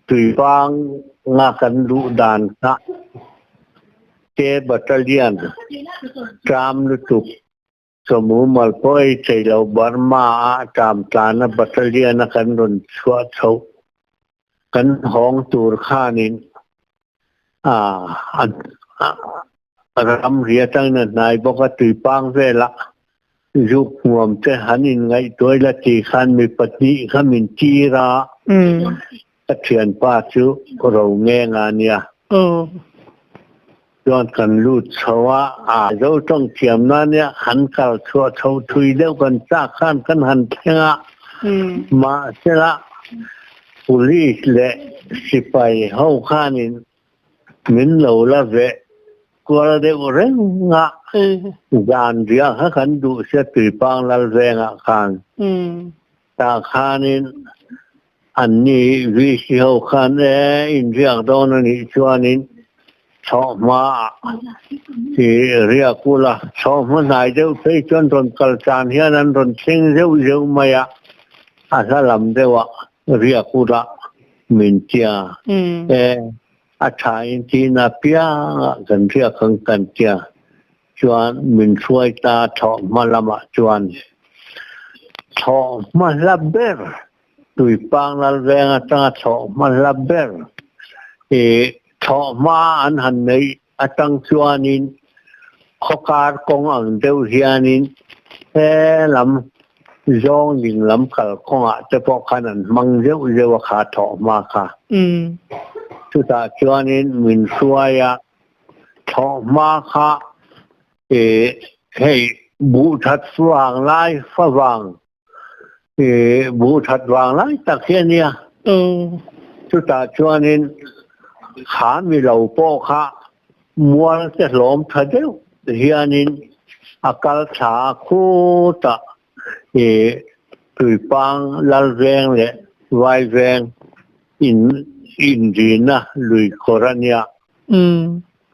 Tuipanga kan luh dan kha Te Battalion ṭam lutuk chawmumal pawh ei thei lo Burma ah ṭam tlana Battalion a kan rawn chhuah chhoh kan hawng tur khanin ramri atangin a hnai bawk a, tuipang velah zuk hmuam te han inngaihtuai la ti khan mi pahnih kha min tir a, ka thianpa chu ro ngeng a nia. Chuan kan lut chho a, a zo tawng thiamna nia han kal chhuah chho thui deuh kan chak khan kan han thleng a, mahsela Police leh sipai ho khanin min lo la veh kual deuh reng a, zan riah kha kan duh sia Tuipang lal vengah khan. Tah khanin anni VC ho khan e inriak dawn a nih chuanin chhawhma ah i riak ula, chhawhma hnai deuh phei chuan rawn kal tan hian an rawn thleng zeuh zeuh mai a, a hla lam deuhah riak ula min tia e, a tha in tiin apiangah kan riak ang kan tia chuan min hruai ta thawhhma lamah chuan thawhhma hla ber Tuipang Lalveng atanga thlawhhma hla ber i thlawhhma an han neih atang chuanin khawkar kawng ang deuh hianin he lam zawng ding lam kalkawngah te pawh khan an hmang zeuh zeuh a kha thlawhhma kha. Chutah chuanin min hruai a, thlawhhma kha i hei buh that vang lai favang I buh that vang lai tak hi a nia. Chutah chuanin kha mi lo pawh kha mual te hlawm tha deuh hianin a kal thla a khutah i Tuipang Lalveng leh Vaiveng in inrina lui kawr a nia.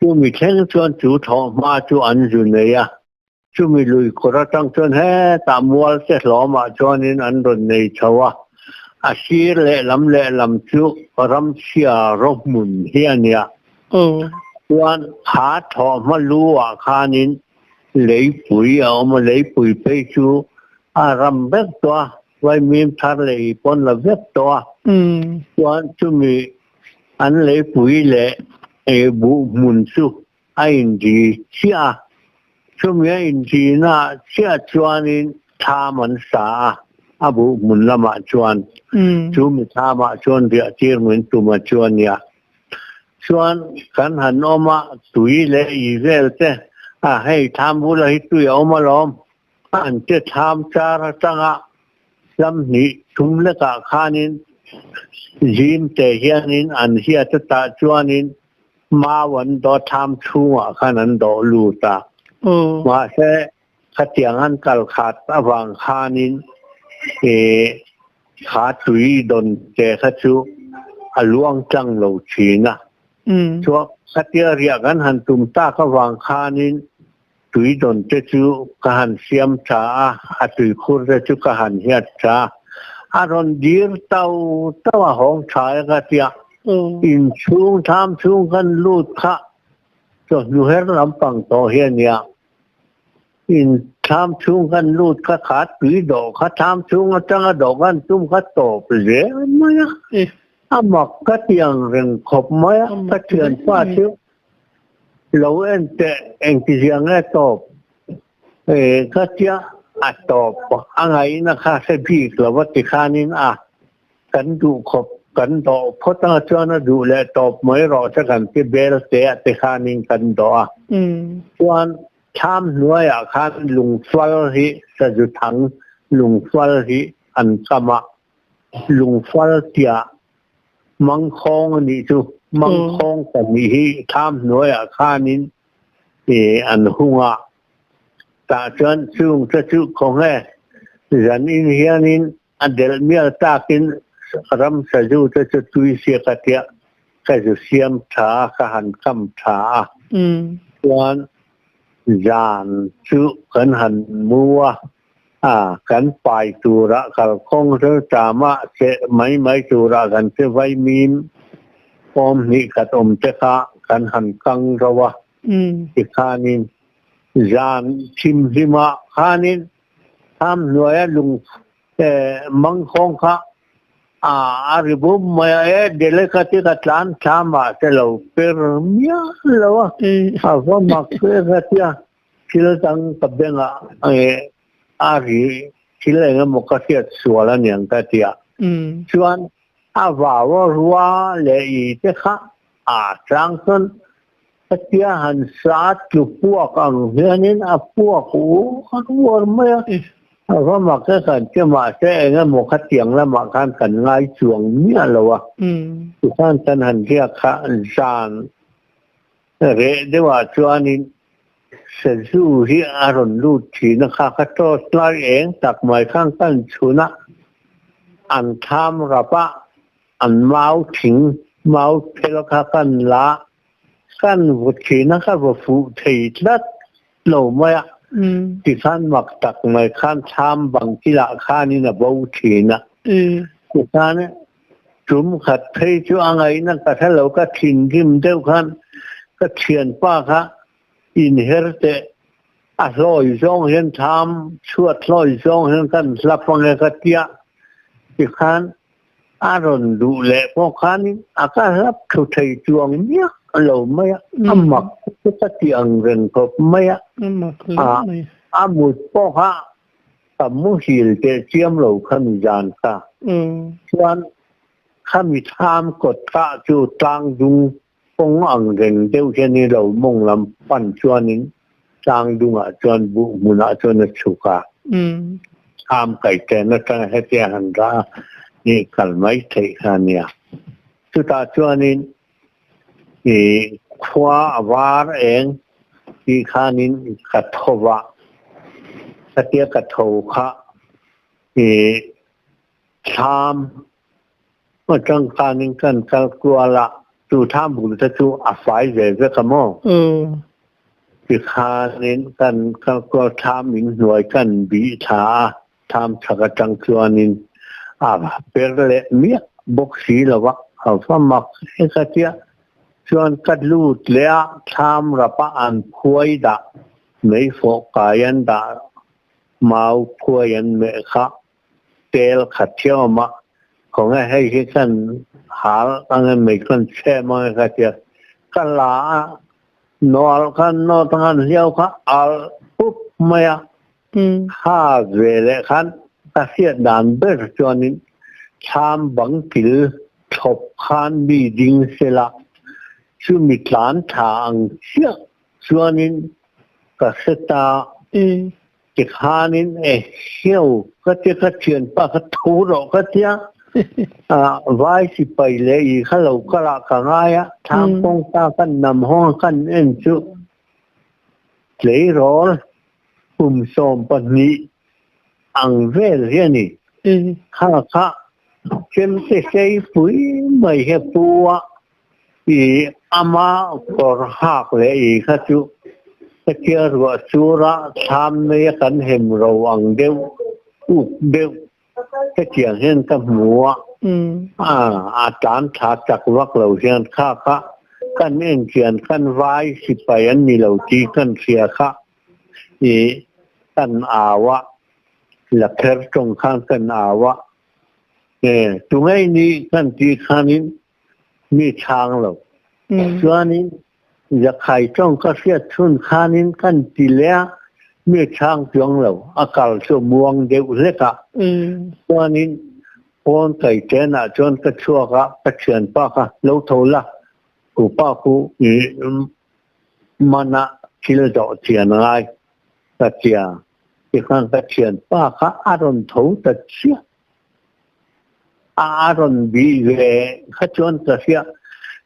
Chumi thleng chuan chu thawhhma chu an zu nei a. Chumi lui kawr atang chuan hetah mual te hlawmah chuanin an rawn nei chho a, a sir lehlam lehlam chu ramchhia rawhmun hi a nia. Chuan kha thawhhma lu ah khanin leipui a awm a, leipui phei chu a ram vek tawh a, vaimim thar lei pawn la vek tawh a. Chuan chumi an leipui leh buh hmun chu a inri chiah a, chumi a inrina chiah chuanin thlam an sa a, a buh hmun lamah chuan chumi thlamah chuan riah tir min tum a chu a nia. Chuan kan han awm a, tui leh i vel te, a hei thlam bula hi tui a awm alawm, an che thlam char atanga lam hnih thum lekah khanin zim te hianin an hiat a tah chuanin Mau an dawh tham chhungah khan an dawh lut a. Mahse, khatiang an kal khat avang khanin kha tui dawn te kha chu a luang tlang lo thin a. Chuan khatia riah kan han tum tak avang khanin tui dawn te chu ka han siam tha a, a tuikhur te chu ka han hiat tha a. A rawn dir tau tau a, hawng tha e ka tia. Inchhung tham chhung kan lut kha chawhnu her lampang tawh hi a nia. In tham chhung kan lut kha kha tui dawh kha tham chhung atanga dawh kan tum kha tawp zel mai a. A mak ka ti ang reng khawp mai a, ka thianpa chu Lo en teh engtizia nge tawp ka tia a tawp a ngaihna kha hre bik lo a ti khanin a kan duh khawp kan dawh phawt anga chuan a duh leh tawp mai rawh se kan ti bel te a ti khanin kan dawh a chuan thlam hnuaiah khan lungfal hi sazu thang lungfal hi an kam a lungfal tiah Mangkhawng a nih chu. Mangkhawng pahnih hi thlam hnuaiah khanin an hung a. Tah chuan chung te chu khawnge zan in hianin a delh mial takin ram sazu te chu tui siak a tia ka zu siam tha a, ka han kam tha a. Chuan zan chu kan han mu a. A, kan pai tura kalkawng rilṭama che mai mai tura kan che vaimim Pawm hnih khat awm te kha kan han kang ro a, tikhanin zan thimhlimah khanin thlam hnuaia lung mangkhawng kha a ri bum mai a, e dele kha ti ka tlan thla mah se lo per miah lo a, a va mak ve ka tia thil dang ka bengah a ri thil engemaw ka hriat sual aniang ka tia chuan A vau a rua leh i te kha a chang chuan hetia han sa tlu puak ang hianin a puak uar uar mai a, a va mak e kan ti mahse eng emaw khatiang lamah khan kan ngai chuang miah lo a, tikhan kan han riak kha zan reh deuhah chuanin Sazu hi a rawn lut thin a, kha kha torch lai eng tak mai khan kan chhun a, an thlam rap a, an mau thing, mau phel kha kan la, kan vaw thin a, ka vaw fuh thei tlat lo mai a, tikhan mak tak mai khan thlam bang kilah khanin a bo thin a, tikhan tum khat phei chu a ngaihna ka hre lo, ka thinrim deuh khan ka thianpa kha inher teh a hlawi zawng hian tham chhuat hlawi zawng hian kan hlap ange ka tia tikhan a rawn duh leh pawh khanin a ka hlap thu thei chuang miah lo mai a, a mak chu ka ti ang reng khawp mai a, a mut pawh kha ka muhil teh chiam lo kha mi zan kha chuan khami thlam kawt kah chu tlang dung kawng ang reng deuh hian i lo mawng lam pan chuanin tlang dungah chuan buh hmunah chuan a chhuk a. Thlam kaiten atanga hetia han rah a nih kal mai theih kha a nia. Chutah chuanin i khua a var eng tih khanin ka tho va, khatia ka tho kha i thlam atang khanin kan kal kual a, chu thlam bul te chu a fai ve vek a maw? Tikhanin kan kal kual thlam in hnuai kan bih thla a, Tham chhak atang chuanin a per leh miah bawk si lo a, a va mak hle ka tia. Chuan ka lut leh a, thlam rapa an phuai dah, meifawh kai an dah, mau phuai an meh kha tel kha thiam a, khawnge hei hi kan hal ange mei kan chhem ange ka tia. Ka la a, nawlh khan nawt ang an hliau kha alh pup mai a, Kha ve leh khan ka hriat dan ber chuanin thlam bang kil thlawp khan mi ding sela chumi tlan tha ang chiah chuanin ka hre ta. Tikhanin e hiau ka tia ka thianpa kha tho rawh ka tia vai sipai leh i kha lo kal ah ka ngai a, thlam kawngka kan nam hawng a kan en chu Tleirawl kum 12 ang vel hi a ni. Kha kha chemte seipui mai hi a pu a, i ama kawr hak leh i kha chu hetia ruah chura thlam nei a kan hem ro ang deuh uk deuh hetiang hian ka hmu a, a tlan thla chak vak lo hian kha kha kan enchian khan vai sipai an ni lo tih kan hria kha i kan au a, lakher tawng khan kan au a, e tungei ni kan tih khanin mi chhang lo. Chuanin Zakhai tawng ka hriat chhun khanin kan ti leh a, mi chhang chuang lo, a kal chu muang deuh hlek a. Chuanin pawn kai tenah chuan ka chhuak a, ka thianpa kha lo tho la, ku pa khu i mana thil zawh thian a ngai ka tia. Tikhan ka thianpa kha a rawn tho ta chiah. A rawn bih ve kha chuan ka hria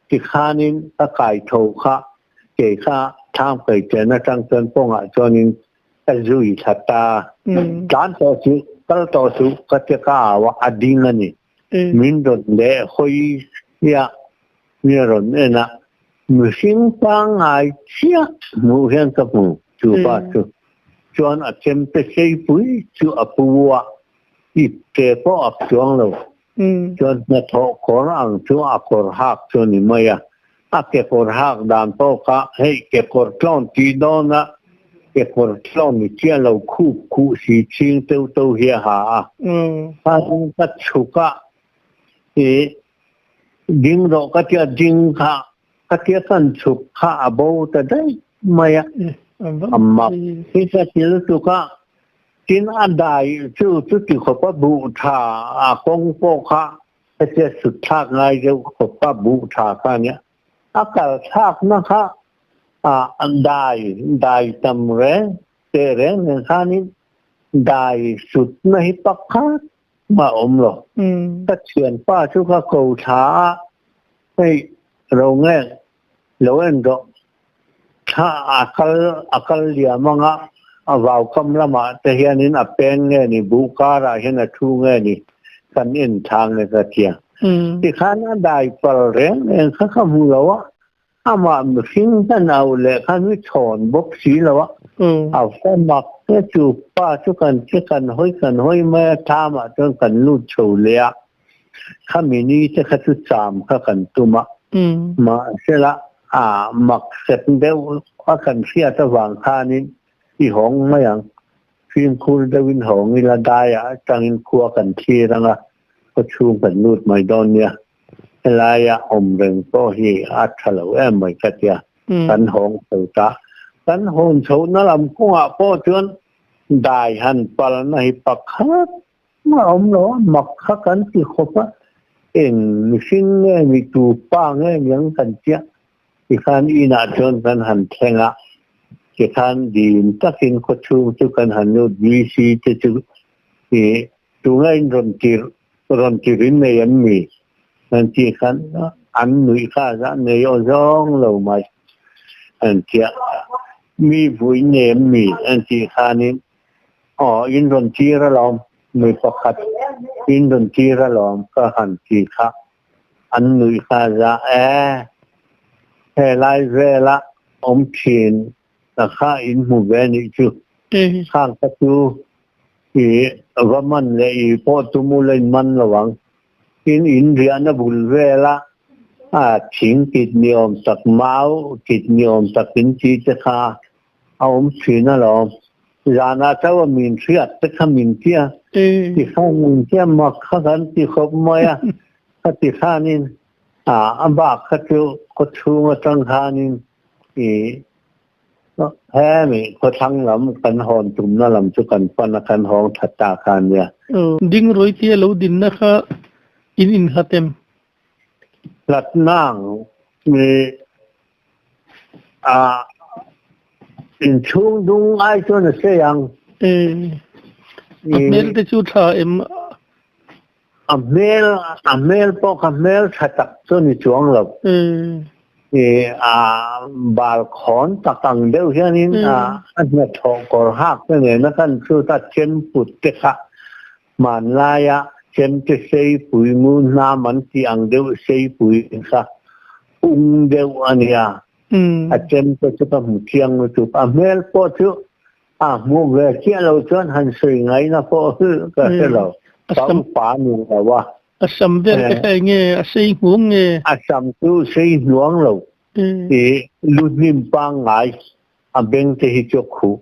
tikhanin ka kai tho kha kei kha thlam kai chen atang chuan kawngah chuanin ka zui thla ta. Tlan tawh suh, kal tawh suh ka ti ka au a, a ding a ni. Min rawn leh hawi chiah mi a rawn en a, mihring pangngai chiah hmuh hian ka hmu chu pa chu. Chuan a chemte seipui chu a pu a. Ip te pawh a chuang lo. Chuan hnathawh kawr ang chu a kawr hak chu a ni mai a, a kekawr hak dan pawh kha hei kekawr tlawn tih dawna kekawr tlawn ni chiah lo khup khuh si chhing teuh teuh hi a ha a. Khan ka chhuk a, ih ding rawh ka tia ding kha ka tia kan chhuk kha a bo ta daih mai a, a mak hi ka ti lutuk a. Tin a dai chu chuti khawpa buh tha a kawng pawh kha hetia sut thlak ngai deuh khawpa buh tha kha ania. A kal thlakna kha a dai dai tam reng teh reng nen khanin dai sutna hi pakhat mah a awm lo. Ka thianpa chu ka ko thla a, hei ro nge lo en rawh Thla a kal a kal liam anga a vaukam lamah te hianin a peng nge ni, buh karah hian a thu nge ni kan en thang e ka tia. Tikhan a dai pal reng reng kha ka hmu lo a, amah mihring hman au leh khan hi chhawn bawk si lo a, a fa mak te chu pa chu kan che kan hawi kan hawi mai a, thlamah chuan kan lut chho leh a, Khami ni te kha chu cham kha kan tum a, mahsela a mak sep deuh a kan hriat avang khanin i hawng mai ang, fimkhur deuhin hawng ila daiah atangin khua kan thlir ang a, khawchhung kan lut mai dawn nia, helaia awm reng pawh hi a tha lo em mai ka tia, kan hawng chho ta. Kan hawn chhohna lam kawngah pawh chuan dai han palna hi pakhat A awm lo a, mak kha kan ti khawp a, eng mihring nge ni tu pa nge niang kan tia, tikhan inah chuan kan han thleng a, tikhan dim takin khawchhung chu kan han lut VC te chu ih tunge in rawn tirh rawn tirh in nei an mi an tih khan an nuih kha a nei aw zawng lo mai an tia, mi vui nei an mi an tih khanin Aw, in rawn tir alawm, mi pakhat in rawn tir alawm ka han ti kha an nuih kha za e. Helai vela awm thin ka kha in hmu ve nih chu. Khang kha chu i va man leh i pawh tum ula in man lo ang. Tin in riahna bul vela a thing kit ni awm tak, mau kit ni awm tak in tih te kha A awm thin alawm. Zanah chauh a min hriat te kha min tia. Ti khan min tia mak kha kan ti khawp mai a. Ka ti khanin a bak kha chu khawchhung atang khanin i hemi khawthlang lam kan hawn tumna lam chu kan pan a kan hawng tha ta kha ania. Ding Rawite lo dinna kha in inhlat em? Hlatnang i A inchhung dung ai chuan a sei ang. A hmel te chu tha em? A hmel, a hmel pawh kha hmel tha tak chu ni chuang lo. A bal khawn tak ang deuh hianin a hnathawh kawr hak te nena kan chhut a chem put te kha hmanlaia chemte seipui ngun hnam an tih ang deuh seipui kha ung deuh a nia. A chemte chu ka hmu chiang lutuk. A hmel pawh chu a hmuh ve chiah lo chuan han sawi ngaihna pawh ka hre lo. Ka upa ni lo a. A sam vel te kha enge? A sei hnuang nge? A sam chu sei hnuang lo. I lu hnim pangngai a beng te hi chu a khuh.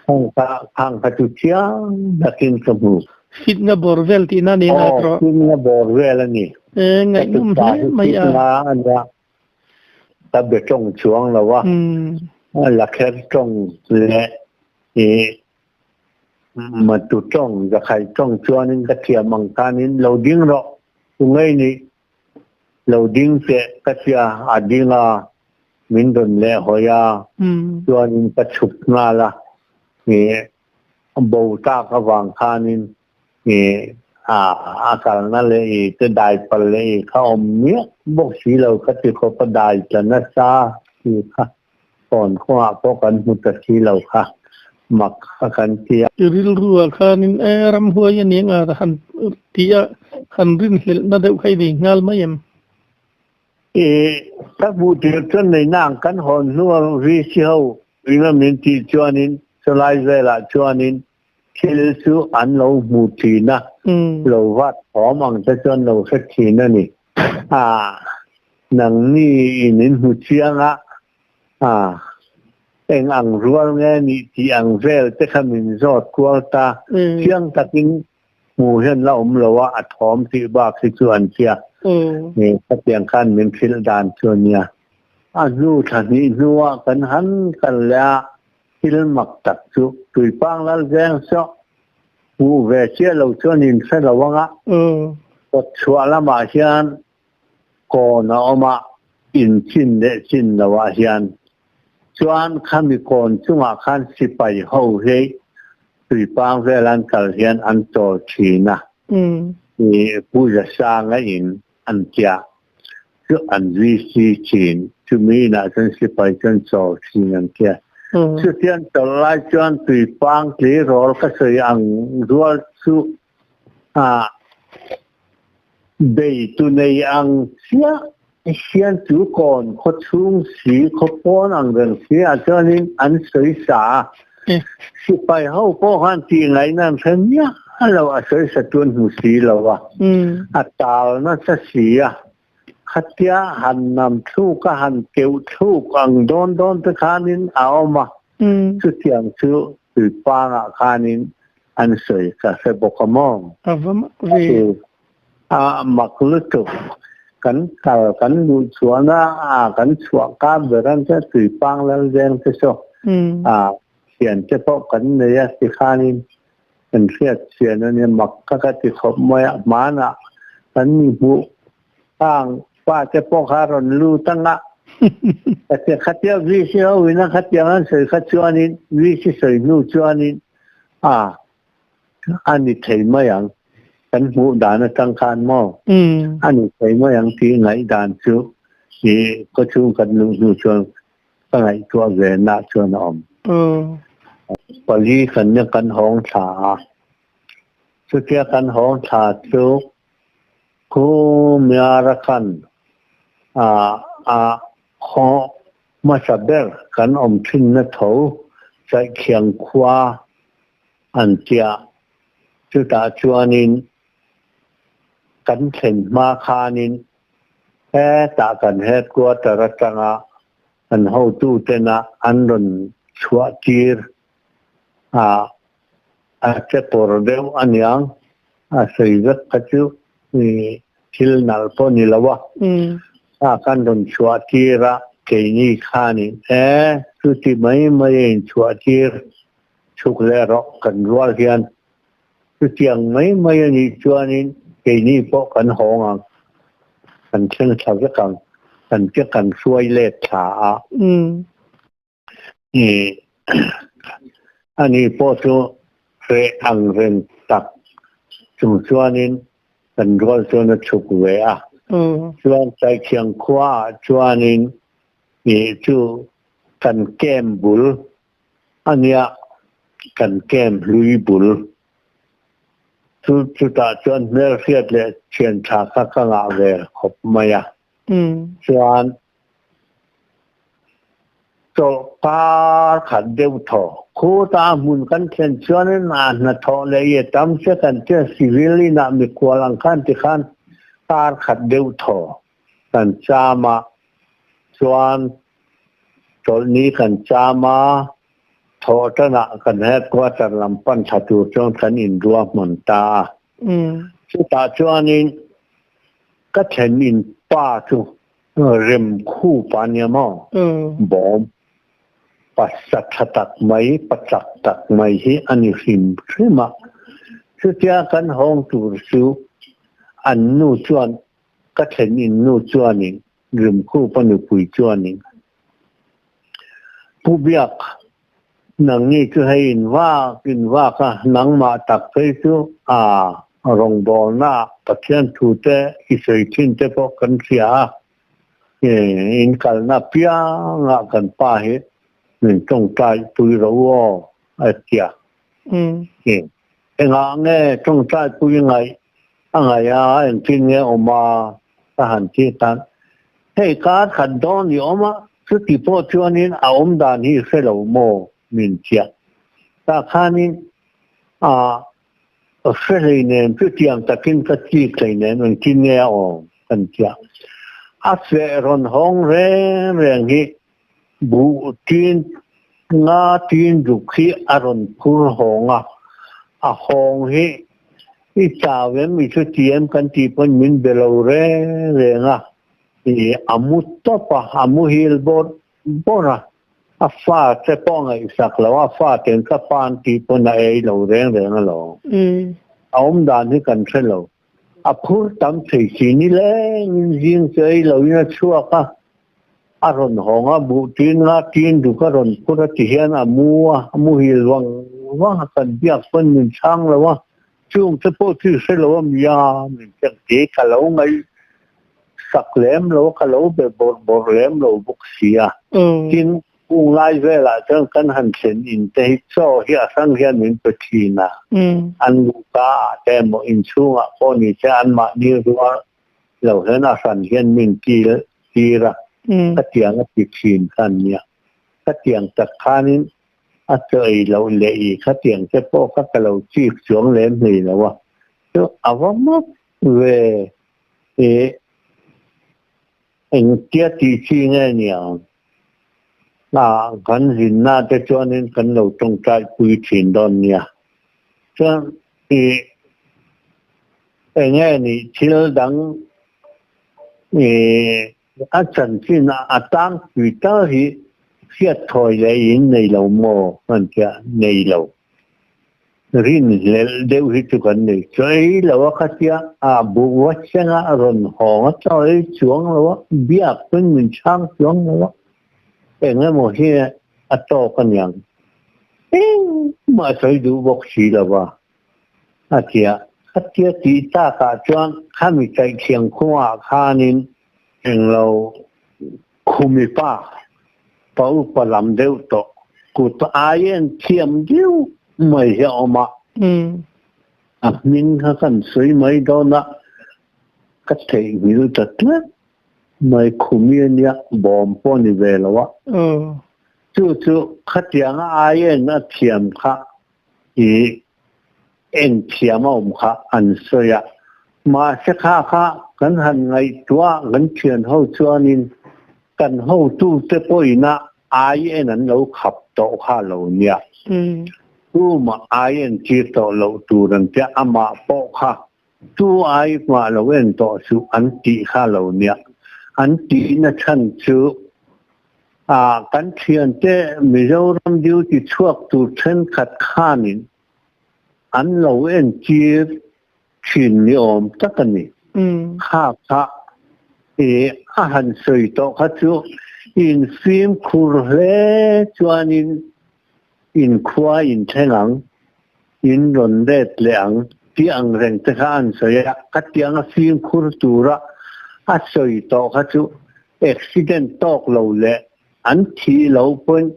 Khang kha khang kha chu chiang takin ka hmu. Fitna bawr vel tihna ni ngai tawh. Aw, fitna bawr vel a ni. E, ngaihnawm hle mai a. Fitna a nia. Ka be tawng chuang lo a. Lakher tawng leh i matu tawng, zakhai tawng chuanin ka thiam ang khanin lo ding rawh, u ngei nih. Lo ding teh ka tia a ding a, min rawn leh hawi a, chuanin ka chhuk nghal a, ih bo tak avang khanin ih a kalna leh ih te dai pal leh ih kha awm miah bawk si lo ka ti khawp a, dai tla nasa tih kha phone kawngah pawh kan hmu ta si lo kha mak kha kan ti a. I rilru ah khanin e ramhuai a ni anga han ti a, han rinhlelhna deuh kha i nei nghal mai em? I ka hmuh tir chuan nei nang kan hawn hnua VC ho ina min tih chuanin chulai velah chuanin thil chu an lo hmu thin a. Lo vat thawm ang te chuan lo hre thin a ni. A, nangni in in hmu chiang a, a, eng ang rual nge nih tih ang vel te kha min zawt kual ta. Chiang takin hmu hian la awm lo a, a thawm tih bak hi chu an tia. Khatiang khan min hrilh dan chu a nia. A hnu thla hnih hnuah kan han kal leh a, thil mak tak chu Tuipang Lalveng saw hmuh ve chiah lo chuan in hre lo ang a, kawtchhuah lamah hian kawn a awm a, in chin leh chin loah hian chuan khami kawn chungah khan sipai ho hi Tuipang vel an kal hian an chawl thin a, i Pu Zasanga in an tia chu an VC thin, chumi inah chuan sipai chuan chawl thin an tia. Chutiang chawlh lai chuan Tuipang tleirawl ka sawi ang rual chu a bei tu nei ang chiah hian chu kawn khaw chhung si khaw pawn ang reng si ah chuanin an sawi sa a. Sipai ho pawh khan tih ngaihna an hre miah lo, a sawi sa chu an hmu si lo a, a tal nasa si a. Khatia han nam thluk a han keuh thluk ang dawn dawn te khanin a awm a, chutiang chu tuipangah khanin an sawi ka hre bawk a maw? A va mak ve. A mak lutuk. Kan kal kan luh chuan a, a kan chhuah kar ber ang che tuipang lal veng te saw a thian te pawh kan nei a tikhanin kan hriat chian a nia mak ka ka ti khawp mai a hmanah kan mi hmuh Khang pa te pawh kha rawn lut ang a, khatia khatia VC ho in a khatiang an sawi kha chuanin VC sawi hnu chuanin a a ni thei mai ang kan hmuh dan atang khan maw a ni thei mai ang tih ngaihdan chu i khawchhung kan luh hnu chuan ka ngaihtuah ve nah chuan a awm. Pali kan nia kan hawng thla a, chutia kan hawng thla chu Khu Miara khan a a khaw hmasa ber kan awm thinna tho Chaihkhiang khua an tia. Chutah chuanin kan thlen hma khanin hetah kan headquarter atanga kan hotutena an rawn chhuah tir a A che pawr deuh aniang, a sawi vek kha chu thil nalh pawh ni lo a. A kan rawn chhuah tir a, keini khanin e chuti mai mai a inchhuah tir chhuk leh rawh kan rual hian chutiang mai mai a nih chuanin keini pawh kan hawng ang, kan thleng thla vek ang, kan che kan hruai let thla a. Ani pawh chu hreh ang reng tak chung chuanin kan rual chuan a chhuk ve a. Chuan Chaikhiang khuaah chuanin chu kan camp bul a nia, kan camp hlui bul. Chu chutah chuan hmelhriat leh thiantha kha ka ngah ve khawp mai a. Chuan Chawlhkar khat deuh thaw. Khuta hmun kan thlen chuanin a hnathawh leh i a tam che kan tia civil inah mikhual ang khan tikhan kar khat deuh thaw kan cham a, chuan chawlhni kan cham a, thawh tanah kan headquarter lam pan thla tur chuan kan inruahman ta a. Chutah chuanin ka thlen in pa chu Rem khup a nia maw? Bawm pasa tha tak mai, pa chak tak mai hi a ni hrim hrim a. Chutia kan hawng tur chu an nu chuan, ka thlen in nu chuanin, Rem khup a nupui chuanin, Pu Biak, nangni chu hei in vak in vak a, nangmah tak phei chu a rawngbawlna ah Pathian thu te i sawi thin te pawh kan hria a, in kalna piangah kan pa hi min tawngtai pui ro aw a tia. Engah nge tawngtai pui ngaih a ngaih a, engtin nge awm a ka han ti tan. Hei kar khat dawn i awm a, chuti pawh chuanin a awm dan hi i hre lo maw min chiah. Tah khanin a. Hre hleinem chutiang takin ka chik hleinem engtin nge a awm kan tia. A feh rawn hawng reng reng hi buh tin nga tin ruk hi a rawn phur hawng a, a hawng hi i chau em i chuti em kan tih pawn min be lo reng reng a, i a mu tawp a, a muhil bawrh bawrh a. A fa te pawh a ngaihsak lo, a fa ten ka pa an tih pawn a ei lo reng reng alawm. A awm dan hi kan hre lo. A phur tam thei si ni lengin zing chu ei loin a chhuak a, a rawn hawng a, buh tin nga tin duk a rawn phur a ti hian a mu a, a muhil vang vang a, kan biak pawn min chhang lo a, chung te pawh chu i hre lo a mia min chek ti ka lo ngaih sak lem lo, ka lo be bawrh bawrh lem lo bawk si a. Tin, kung lai velah chuan kan han thlen in te hi chaw hi a hrang hian min pe thin a. An luhka ah te emaw inchhungah pawh ni se anmahni rual lo hian a hran hian min kil tir a, ka tiang a ti thin kha an nia. Ka tiang tak khanin a chaw ei loh leh i khatiang te pawh kha ka lo chik chuang lem hlei lo a. Chu a va mawp ve. I engtia tih chi nge niang? A kan zinna te chuanin kan lo tawngtai pui thin dawn nia. Chuan i enge nih thil dang i a chanchin a tlangpui tal hi hriat thawi leh in nei lo maw? Kan tia nei lo. Rinhlelh deuh hi chu kan nei chawi lo a khatia a buh va thleng a rawn hawng a chawi chuang lo a, biak pawn min chhang chuang lo a, eng emaw hi a tawk aniang engmah a sawi duh bawk si lo va a tia. Khatia tih takah chuan khami chaihthiang khungah khanin englo Khumi pa, pa upa lam deuh tawh, kut ai en thiam deuh mai hi a awm a. A hming kha kan sawi mai dawn a, ka theihnghilh ta tlat mai Khumi a nia, bawm pawh a ni ve lo a. Chu chu khatianga ai en a thiam kha i en thiam a awm kha an sawi a. Mahse kha kha kan han ngaihtuah kan thian ho chuanin kan hotute pawhin a ai en an lo khap tawh kha lo nia. Tumah ai en tir tawh loh tur an tia, amah pawh kha tu ai mah lo en tawh suh an tih kha lo nia. An tihna chhan chu A kan thiante Mizoram duty chhuak tur thenkhat khanin an lo entir thin ni awm tak a ni. Kha kha i a han sawi tawh kha chu in fimkhur hle chuanin in khua in thleng ang, in rawn let leh ang tih ang reng te kha an sawi a, khatianga fimkhur tura a sawi tawh kha chu accident tawk lo leh an thih loh pawhin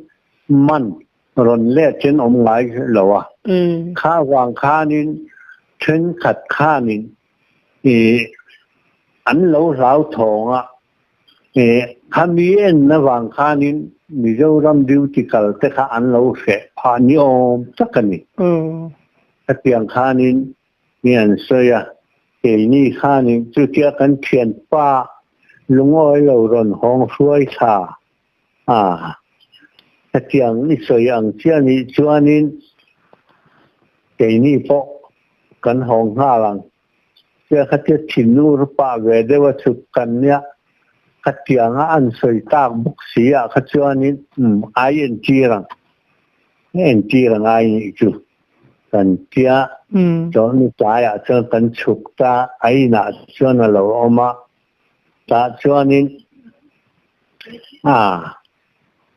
man rawn let in awm ngai lo a, kha vang khanin thenkhat khanin ih an lo hlauthawng a. Khami en avang khanin Mizoram duty kal te kha an lo hreh phah ni awm tak a ni. Khatiang khanin mi an sawi a, keini khanin chutia kan thianpa lungawi lo rawn hawng hruai thla a, khatiang i sawi ang chiah nih chuanin keini pawh kan hawng nghal ang. Tia khatia thinur pah ve deuh a chhuk kan nia, khatianga an sawi tak bawk si ah kha chuanin umm ai entir ang, entir a ngai nih chu kan tia, chawlhni tlaiah chuan kan chhuk ta, a inah chuan a lo awm a, tah chuanin ah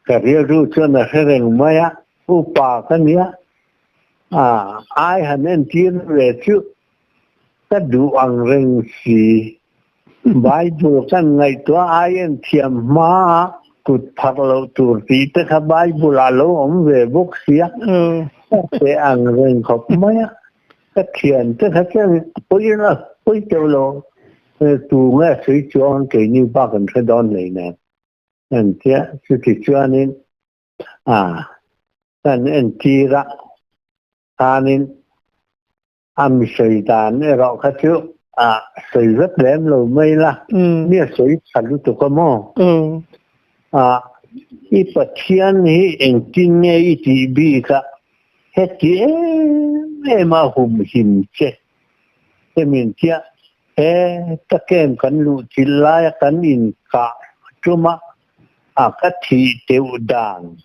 ka rilru chuan a hre reng mai a, upa ka nia, ah ai han entir ve chu Ka duh ang reng si. Bible kan ngaihtuah ai en thiam hma a kut phar loh tur tih te kha Bible ah lo awm ve bawk sia. Ka pe ang reng khawp mai a. Ka thian te kha chuan pawi a pawi teuh lo. Tu nge sawi chuang ang keini bak an hre dawn hlei nen. Engtia chuti chuanin a kan entir a khanin. A mi sawi dan erawh kha chu a sawi vek lem lo mai la, mi a sawi tha lutuk a maw? A, i Pathian hi engtin nge i tih bik a, heti em em a humhim che? Hemin chiah he ka camp kan luh chilh laia kan inkah tum a, a ka thih teuh dan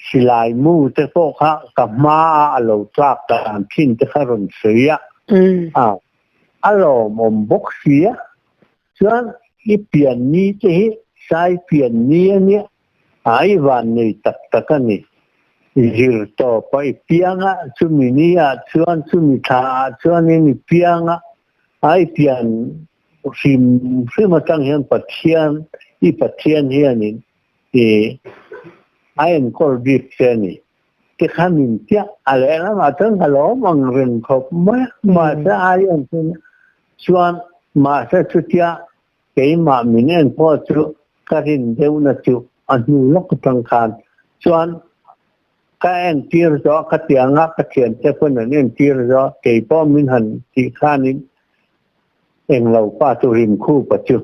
silai mu te pawh kha ka hma a a lo tlak dan thin te kha rawn sawi a, a a lawmawm bawk si a, chuan i pian ni te hi sai pian ni a nia, a i van nei tak tak a ni. Zir tawp a i piang a, chumi ni ah chuan chumi thla ah chuanin i piang a, a i pian Hrim hrim atang hian Pathian, i Pathian hianin i a enkawl bik che a ni. Tikhan in chiah a lehlamah chuan ka lawm ang reng khawp mai a, mahse ai en chuan mahse chutia keimah min en pawh chu ka rin deuhna chu a hnu lawk atang khan chuan ka entir zawh ka tianga ka thiante pawn an entir zawh keipawh min han tih khanin Englo pa chu Rimkhupa chu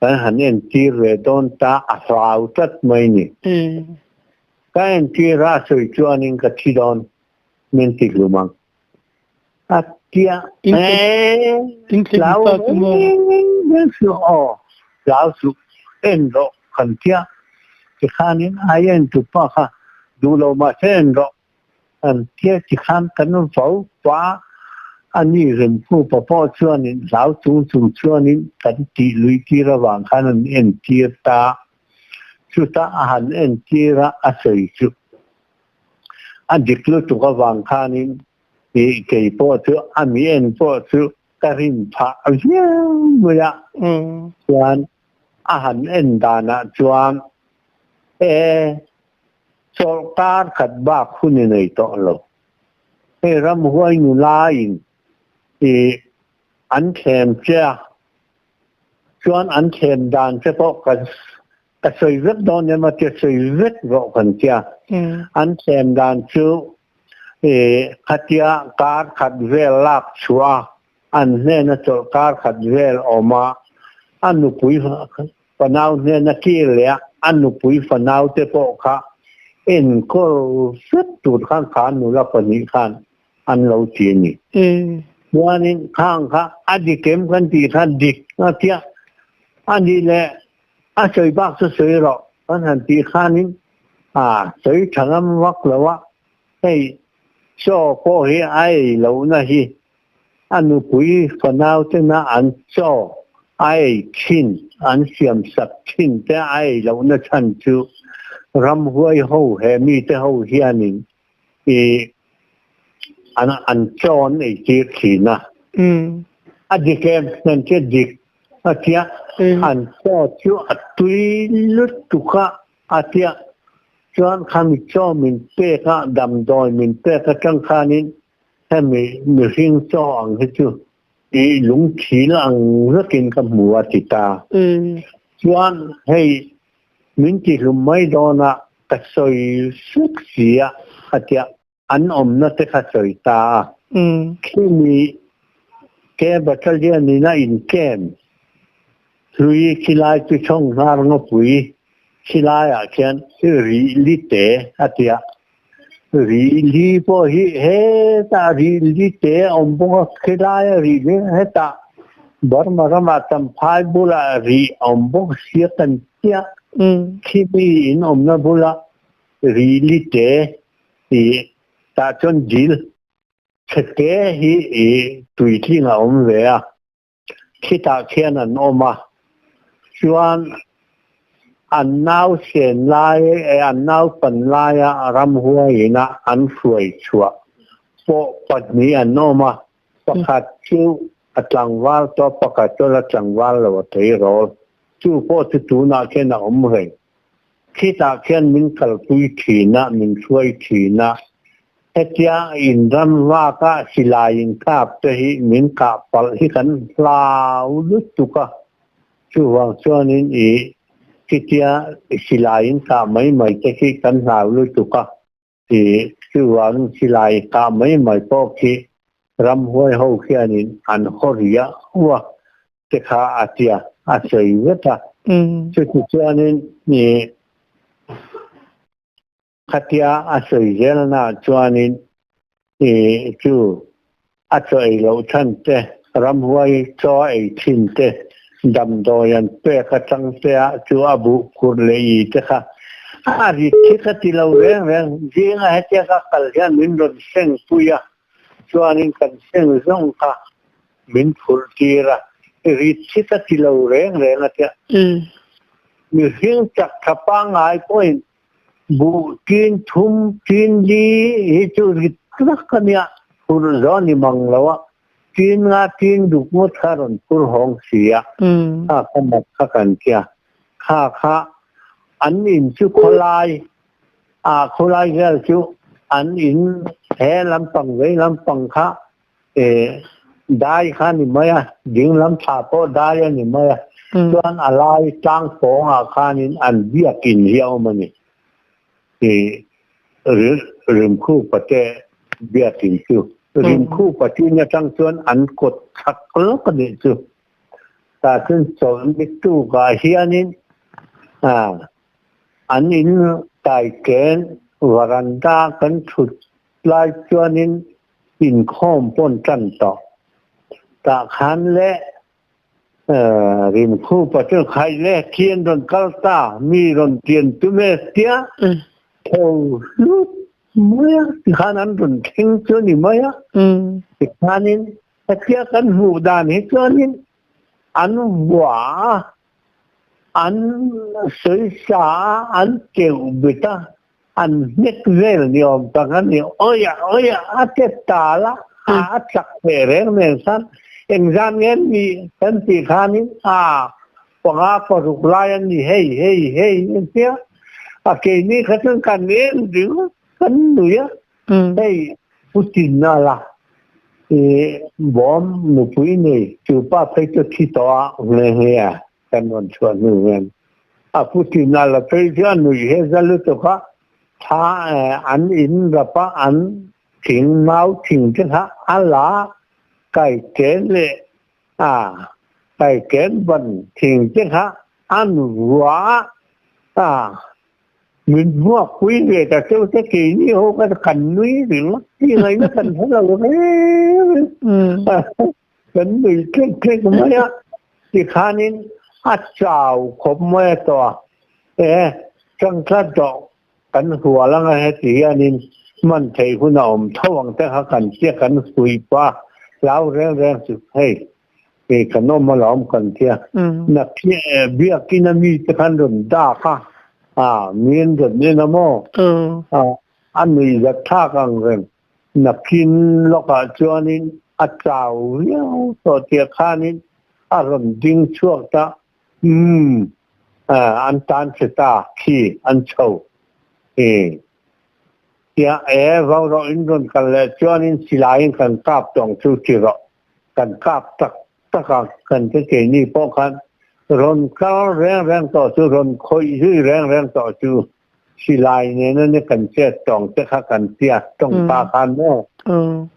kan han entir ve dawn ta a hlau tlat mai ni. Ka entir a sawi chuanin ka thi dawn min ti hlum ang. A tia hlau reng suh aw, hlau suh en rawh kan tia tikhanin ai en tupa kha duh lo mahse en rawh An tia tikhan kan vo pa a ni Remkhupa pawh chuanin hlau chung chung chuanin kan tih lui tir avang khan an entir ta. Chutah a han entir a, a sawi chu a dik lutuk avang khanin ih kei pawh chu a mi en pawh chu ka rin phah viau mai a. Chuan a han en danah chuan e Chawlhkar khat bak hun i nei tawh lo. Hei ramhuai nula in i an thlem che a, chuan an thlem dan che pawh ka ka sawi vek dawn em a tia sawi vek rawh kan tia. An thlem dan chu i khatia kar khat vel lak chhuah a, an hnena chawlhkar khat vel awm a, a nupui fanau hnena kir leh a, a nupui fanau te pawh kha enkawl vek tur khan kha nula pahnih khan an lo ti a ni. Chuanin khang kha a dik em kan tih kha dik a tia, a nih leh a sawi bak chu sawi rawh kan han tih khanin a sawi tha ngam vak lo a, hei chaw pawh hi a ei lohna hi A nupui fanau tena an chaw a ei thin, an siam sak thin te a ei lohna chhan chu ramhuai ho he mite ho hianin i an an chaw an ei tir thin a. A dik em? Nan che dik a tia an chaw chu a tui lutuk a a tia chuan khami chaw min pek a damdawi min pek atang khanin Hemi mihring chaw ang hi chu i lungthil ang vekin ka hmu a ti ta. Chuan hei min tihlum mai dawn a ka sawi suk si a a tia an awmna te kha sawi ta a. Khimi ke battalion in a in camp hlui khilai chu chhawng hnar ngawpui khilaiah khian rih lite a tia. Rihli pawh hi hetah rihli te a awm bawk a, khelaia rihli hetah Burma ramah Champhai bulah rih a awm bawk sia kan tia. Khimi in awmna bulah rihli te ih tah chuan dil chhete hi ih tuitling a awm ve a. Khitah khian an awm a, chuan an nau sen lai an naupan laia ramhuaiin a an hruai chhuah pawh pahnih an awm a, pakhat chu a tlangval tawh pakhat chu la tlangval lo a tleirawl. Chu pawh chu tunah khian a awm reng. Khitah khian min kalpui thin a, min hruai thin a, Hetia inram vaka silai inkap te hi min kah palh hi kan hlau lutuk a, chuvang chuanin i khitia silai inkah mai mai te khi kan hlau lutuk a, i chuvangin silai kah mai mai pawh khi. Ramhuai ho khianin an haw riah ua te kha a tia a sawi vek a. Chuti chuanin ih khatia a sawi zelnaah chuanin ih chu a chaw ei loh chhan te, ramhuai chaw a ei thin te, damdawi an pek atang te ah chu a buh phur leh i te kha a rit khi ka ti lo reng reng. Zinga hetia ka kal hian min rawn seng pui a, chuanin kan seng zawng kha min phurh tir a, rit khi ka ti lo reng reng a tia. Mihring chak tha pangngai pawhin Buh tin thum tin li hi chu rit tak a nia, phurh zawh a ni mang lo a, tin nga tin duk ngawt kha a rawn phur hawng si a, kha kha mak kha kan tia, kha kha an in chu khawlai ah khawlai vel chu an in he lampang vei lampang kha Dai kha a ni mai a, ding lam thla pawh dai a ni mai a. Chuan a lai tlang pawngah khanin an biakin hi a awm a ni. Rimkhupa te biakin chu. Rimkhupa tin atang chuan an kawt chak lawk a nih chu. Tah chuan chawlhni tukah hianin an in taiten varanda kan thut lai chuanin inkhawm pawn tan tawh. Tah khan le Rimkhupa chu khai le khi an rawn kal ta, mi rawn tian tum e tia tho hlut mai a, tikhan an rawn thleng chu a ni mai a. Tikhanin hetia kan hmuh dan hi chuanin an vua a, an sawisa a, an keuh bet a, an hnek vel ni awm tak a ni. Awia awia a che tal a, a chak ve reng nen khan engzan nge an nih kan tih khanin a panga paruk lai an ni hei hei hei an tia. A keini kha chuan kan en ringawt kan nui a, hei Putin a la i bawm nupui nei chu pa phei chu thi tawh a nghe nghe a kan rawn chhuah hnu hian a Putin a la phei chu a nuih he za lutuk a, thla an in rap a an thing mau thing te kha a la kai ken leh a kai ken ban thing te kha an vua a min vuak pui ve ta cheu te keini ho kha kan nui ringawt ti ngaihna kan hre lo reng Kan nui tlek tlek mai a, tikhanin a chau khawp mai a tawh a, e changtla tawh kan hual anga heti hianin hman theih hun a awm tho ang te kha kan tia kan hui pah a, hlau reng reng chu hei kei kan awm alawm kan tia, biakin a mi te khan rawn dak a, a mi an rawn en a maw, a nuihzat thlak ang reng. Nakin lawkah chuanin a chau viau tawh tih khanin a rawn ding chhuak ta, Umm, an tan che ta khi an chho i tia e vau rawh in rawn kal leh chuanin silaiin kan kap tawng chu ti rawh, kan kap tak tak a, kan te keini pawh khan rawn kal reng reng tawh chu rawn khawih zui reng reng tawh chu Silai nena ni kan chet tawng te kha kan tia tawng pa khan maw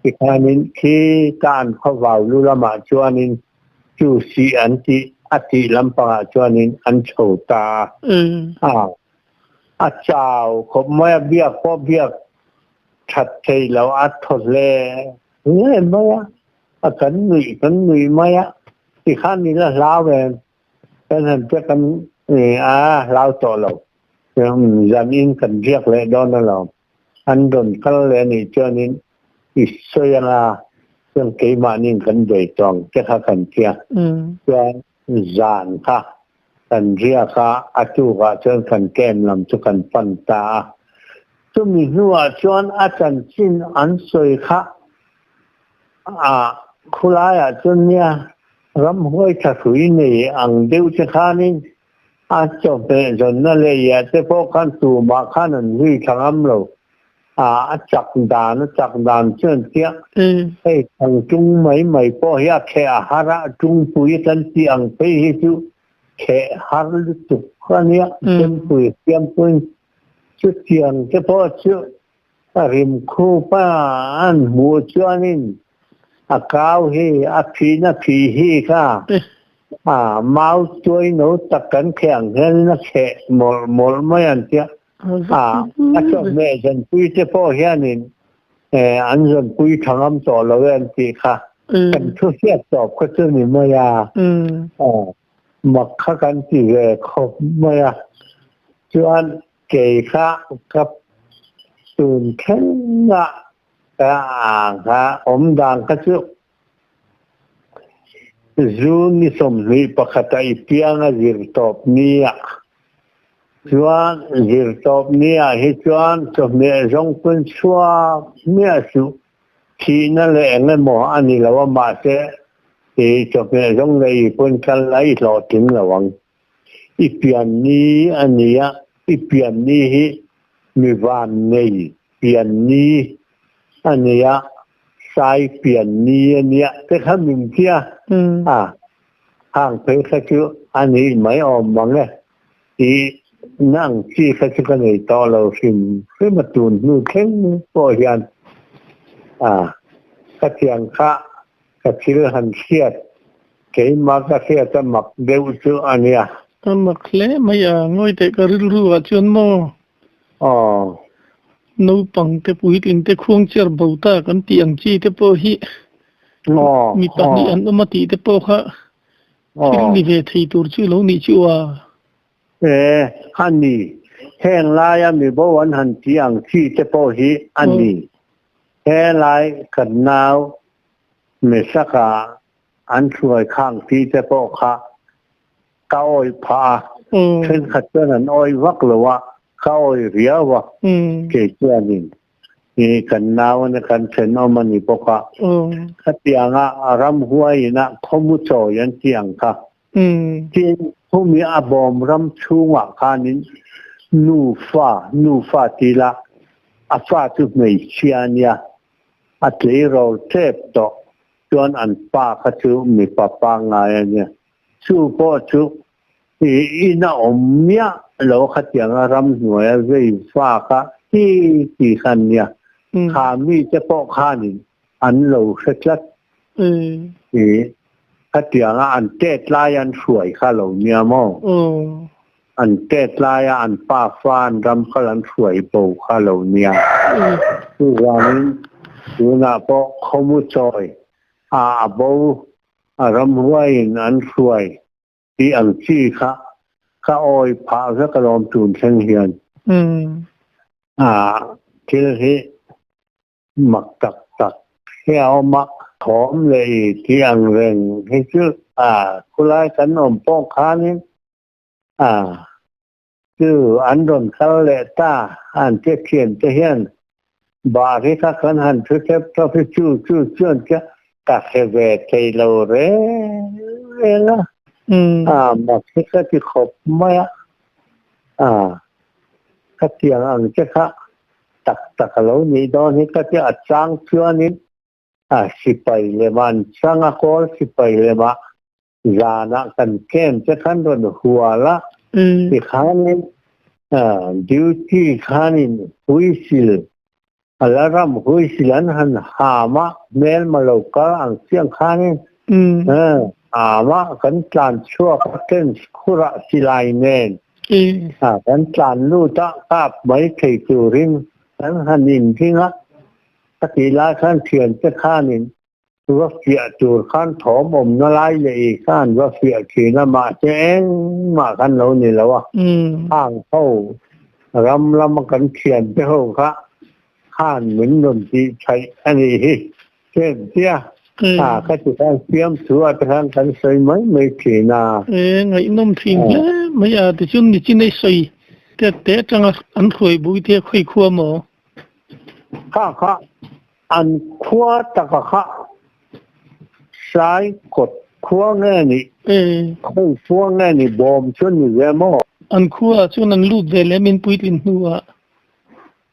tikhanin khi ta an khuavau lu lamah chuanin chu si an tih a tih lampangah chuanin an chho ta a. A chau khawp mai a, biak pawh biak that thei lo a thaw hle hle mai a, a kan nuih kan nuih mai a, tikhan i la hlau em? Kan han che kan a hlau tawh lo. Zan in kan riak leh dawn alawm. An rawn kal leh anih chuanin i sawi anga chuan keimahniin kan bei tawh ang te kha kan tia. Chuan zan kha kan riak a, a tukah chuan kan camp lam chu kan pan ta a. Chumi hnuah chuan a chanchin an sawi kha a khulaiah chuan nia Ramhuai tha hrui nei ang deuh te khanin a chawhmeh zawnna leh iah te pawh khan tumah khan an zui tha ngam lo. A a chak dan a chak dan chuan chiah hei thang tung mai mai pawh hi a kheh a har a, tungpui kan tih ang phei hi chu kheh har lutuk a nia, chempui siampuiin chutiang te pawh chu a rim khup a an hmuh chuanin. A kau hi a phih na phih hi kha a mau tuai no tak kan kheh ang hianin a kheh mawlh mawlh mai an tia. A a chawhmeh zanpui te pawh hianin an zanpui tha ngam tawh lo e an tih kha. Kan thu hriat tawp kha chu ni mai a. Mak kha kan ti ve khawp mai a. Chuan kei kha ka tun thleng a ka ang kha awm dan kha chu June ni 21 a i piang a zir tawp ni ah chuan zir tawp ni ah hi chuan chawhmeh zawng pawn chhuak hmiah suh thihna leh eng emaw a ni lo a mahse i chawhmeh zawng leh i pawn kal la i hlawhtling lo ang. I pian ni a ni a, i pian ni hi mi van nei pian ni a ni a, sai pian ni a nia te kha min tia a, hang phei kha chu a nih mai awm mang e tih na ang chi kha chu ka nei tawh lo hrim hrim a tun hnu thleng pawh hian a, ka thiang kha ka thil han hriat keimah ka hriat a mak deuh chu a nia. A mak hle mai a, ngawi teh ka rilru ah chuan maw? Aw. Naupang te puitling te khuang chiar bo ta kan tih ang chi te pawh hi mi pahnih an awm a tih te pawh kha thil ni ve thei tur chu lo nih chu a. E, a ni. Heng laia mibo an han tih ang chi te pawh hi a ni. He lai kan nau Mesaka an hruai khang ti te pawh kha ka awih phah a, thenkhat chuan an awih vak lo a, ka awih riau a, kei chuanin i kan nau ania kan thenawm a ni bawk a, khatianga ramhuaiin a khawmu chawi an tih ang kha tin khumi a bawm ram chhungah khanin nufa nufa ti ila a fa chu hmeichhia a nia, a tleirawl tep tawh chuan an pa kha chu mipa pangngai a nia. Chu pawh chu i ina awm miah lo khatianga ramhnuaia vei fa kha ti ti kha an nia. Kha mite pawh khanin an lo hre tlat. I khatianga an tet lai an hruai kha lo nia maw? An tet laia an pa fa an ram kal an hruai bo kha lo nia. Chuvangin tunah pawh khawmu chawi a a bo a ramhuaiin an hruai tih ang chi kha ka awi phah vek alawm tun thleng hian. A thil hi Mak tak tak hi a awm a. Thawm leh i tih ang reng hi chu a khulai kan awm pawh khanin a chu an rawn kal leh ta an che thian te hian bar hi kha kan han thu tep tawp hi chu chu chuan che ka hre ve thei lo reng reng a a mak hi ka ti khawp mai a a khatiang ang che kha tak tak a lo nih dawn hi ka ti a chang chuanin a sipai lema an chang a kawl sipai lema zanah kan camp te khan rawn hual a tikhanin duty khanin huisil a la ram huisil an han ham a hmelma lo kal ang chiang khanin ham a kan tlan chhuak a tent khurah silai nen Kan tlan lut a, kap mai thei turin kan han inring a, ka tih lai khan thiante khanin va fiah tur khan thawm awmna lai leh i khan va fiah thin a, mahse engmah khan lo ni lo a, hang ho ram lama kan thiante ho kha khan min rawn tih thaih a nih hi. Chen tia a ka ti khan fiamthu ah te khan kan sawi mai mai thin a. E ngaihnawm thin hle mai a tichuan nichin ei sawi te te atanga an hruai bui te khawi khua maw? Kha kha an khua taka kha sai kawt khua nge ni khawi khua nge ni bawm chu ni ve maw? An khua chuan an lut ve lem in puitlin hnuah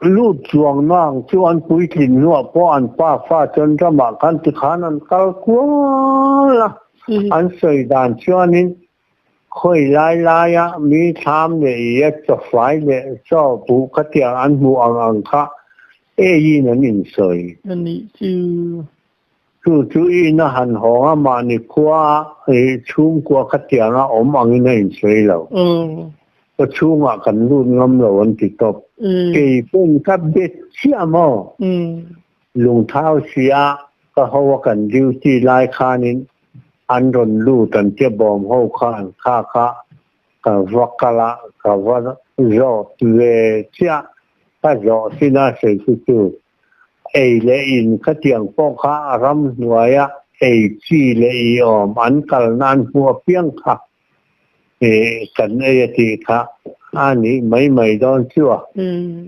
Lut chuang nang chu an puitlin hnuah pawh an pa fa chuan ramah khan tikhan an kal kual a, an sawi dan chuanin khawi lai laia mi thlam leh i a chawfai leh chaw buh khatiang an hmuh ang ang kha eiin an insawi. A nih chu. Chu chu in a han hawng a, mahni khua i chhungkua khatianga awm angin a insawi lo. Khaw chhungah kan lut ngam lo an ti tawp. Kei pawhin ka bet chiah maw? Lungthau sia ka ho a kan duty lai khanin an rawn lut an tia bawm ho khan kha kha ka va kal a, ka va zawt ve chiah. Ka zawh sin a sawi chu chu Ei leh in khatiang pawh kha a ramhnuaia ei chi leh i awm an kalna an hmuh apiang kha kan ei a tih kha a nih mai mai dawn chu a.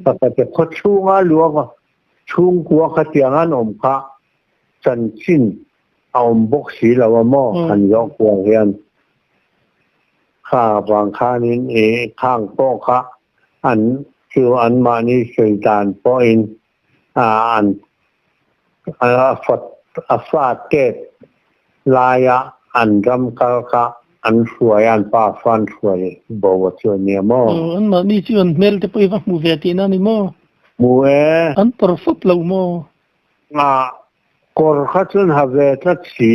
Pakhat a khaw chhunga luak chhungkua khatiang an awm kha chanchin a awm bawk si lo a maw han zawh kual hian kha vang khanin i khang pawh kha an chu anmahni sawi dan pawhin an a fa tep laia an ram kal kha an hruai a, an pa fa an hruai bo a chu a nia maw? Anmahni chu an hmel te pawh i va hmu ve tihna a ni maw? Hmu e. An kawr fawp lo maw? Kawr kha chuan ha ve tlat si.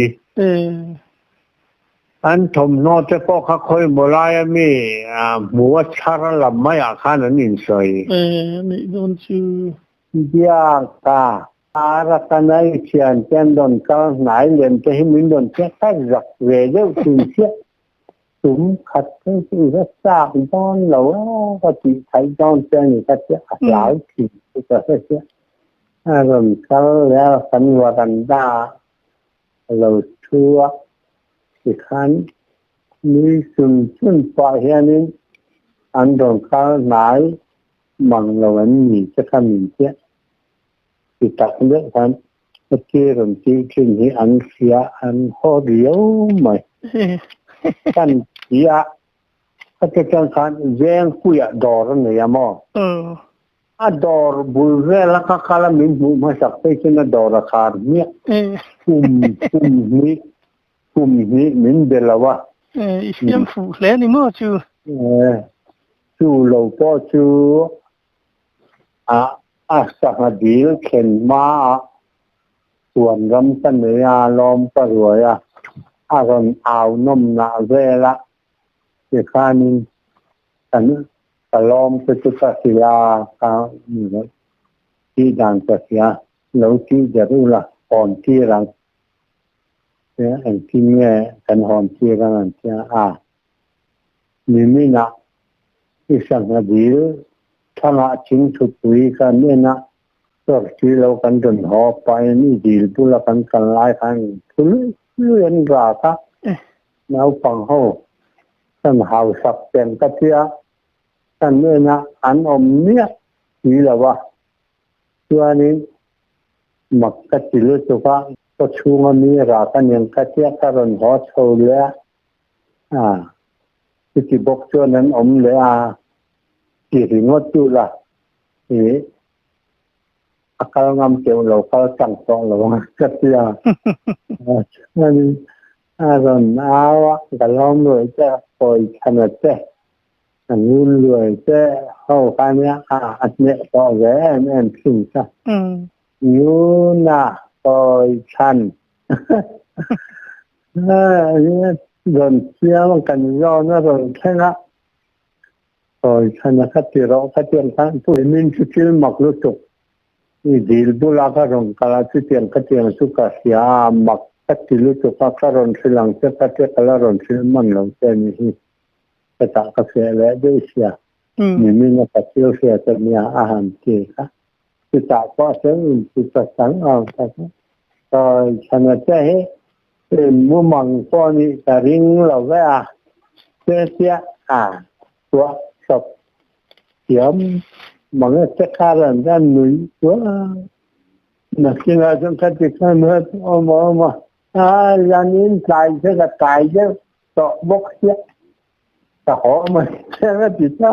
An thawmhnaw te pawh kha khawi maw laia mi hmu a chhar lam maiah khan an insawi. E, nih dawn chu. Biaka, Arakan-a i thiante an rawn kal hnai lem te hi min rawn hriat kha zak ve deuh thin chiah. Tum khat phei chu i va chak dawn lo a ka tih theih dawn che a ni ka tia a hlau thin chu ka hre chiah. A rawn kal leh a kan varanda ah a lo thu a, tikhan nui chun chun pah hianin an rawn kal hnai mang lo an ni che kha min chiah ti tak deuh khan heti rawn tih thin hi an hria an haw riau mai. Kan ti a, heti chang khan Vengpuiah dawr a nei a maw? A dawr bul vela ka kal a min hmuh hmasak phei chuan a dawr a khar hmiah. Kum kum hnih kum hnih min be lo a. I siam fuh hle ni maw chu? Chu lo pawh chu a a sangha dil thlen hma a chuan ram ka nei a lawm ka ruai a, a rawn au nawm nah vel a tikhanin kan ka lawm te chu ka hrilh a, ka tih dan ka hria, lo tih der ula hawn tir ang tia engtin nge kan hawn tir ang an tia a, niminah i sangha dil thangah thingthupui kan en a, chawrhti lo kan rawn haw pahin i dil bula kan kal lai khan thu luih luih an rak a, naupang ho Kan hausak peng ka tia, kan enah an awm miah si lo a, chuanin mak ka ti lutuk a, khaw chhunga mi rak a niang ka tia ka rawn haw chho leh a, ah chuti bawk chuan an awm leh a ti ringawt duh la, ih a kal ngam teuh lo kal chang tawh lo ang ka tia, chuanin A rawn au a, ka lawm luai che a, kawi chhana che, a ngun luai che ho kha nia a, a hneh tawh ve em em thin kha. Nguna kawi chhan rawn siam a, kan zawn a rawn thleng a, kawi chhana kha ti rawh kha tiang khan min chu thil mak lutuk. I dil bula ka rawn kal a, chutiang ka tiang chu ka hria a, mak ka ti lutuk a, ka rawn hrilh ang che ka tia ka la rawn hrilh man lo che a nih hi. Hetah ka feh leh daih sia, nimin a ka thil hriat a nia a han ti kha. Chutah pawh chuan inti ta chang ang ka ti. Sawi chhana che hi mumang pawh nih ka ring lo ve a, che tia a tuah chawp thiam mang e che kha ran khan nui chuan nakinah chuan ka ti khan awm a awm a a zanin tlai che ka tlai deuh tawh bawk sia ka haw mai chiang a ti ta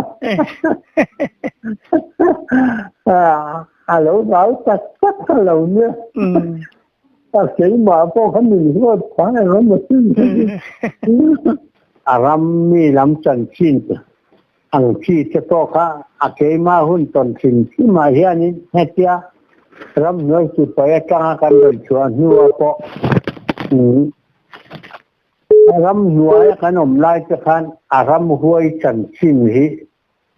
a lo rau tak tak ka lo nia a keimah pawh kha min huat phah emaw maw sin a ram mi lam chanchin ang chi te pawh kha a keimah hun tawn hrim hrimah hianin hetia Ramhnuai sipai atanga kan rawn chhuah hnuah pawh ramhnuaia kan awm lai te khan a ramhuai chanchin hi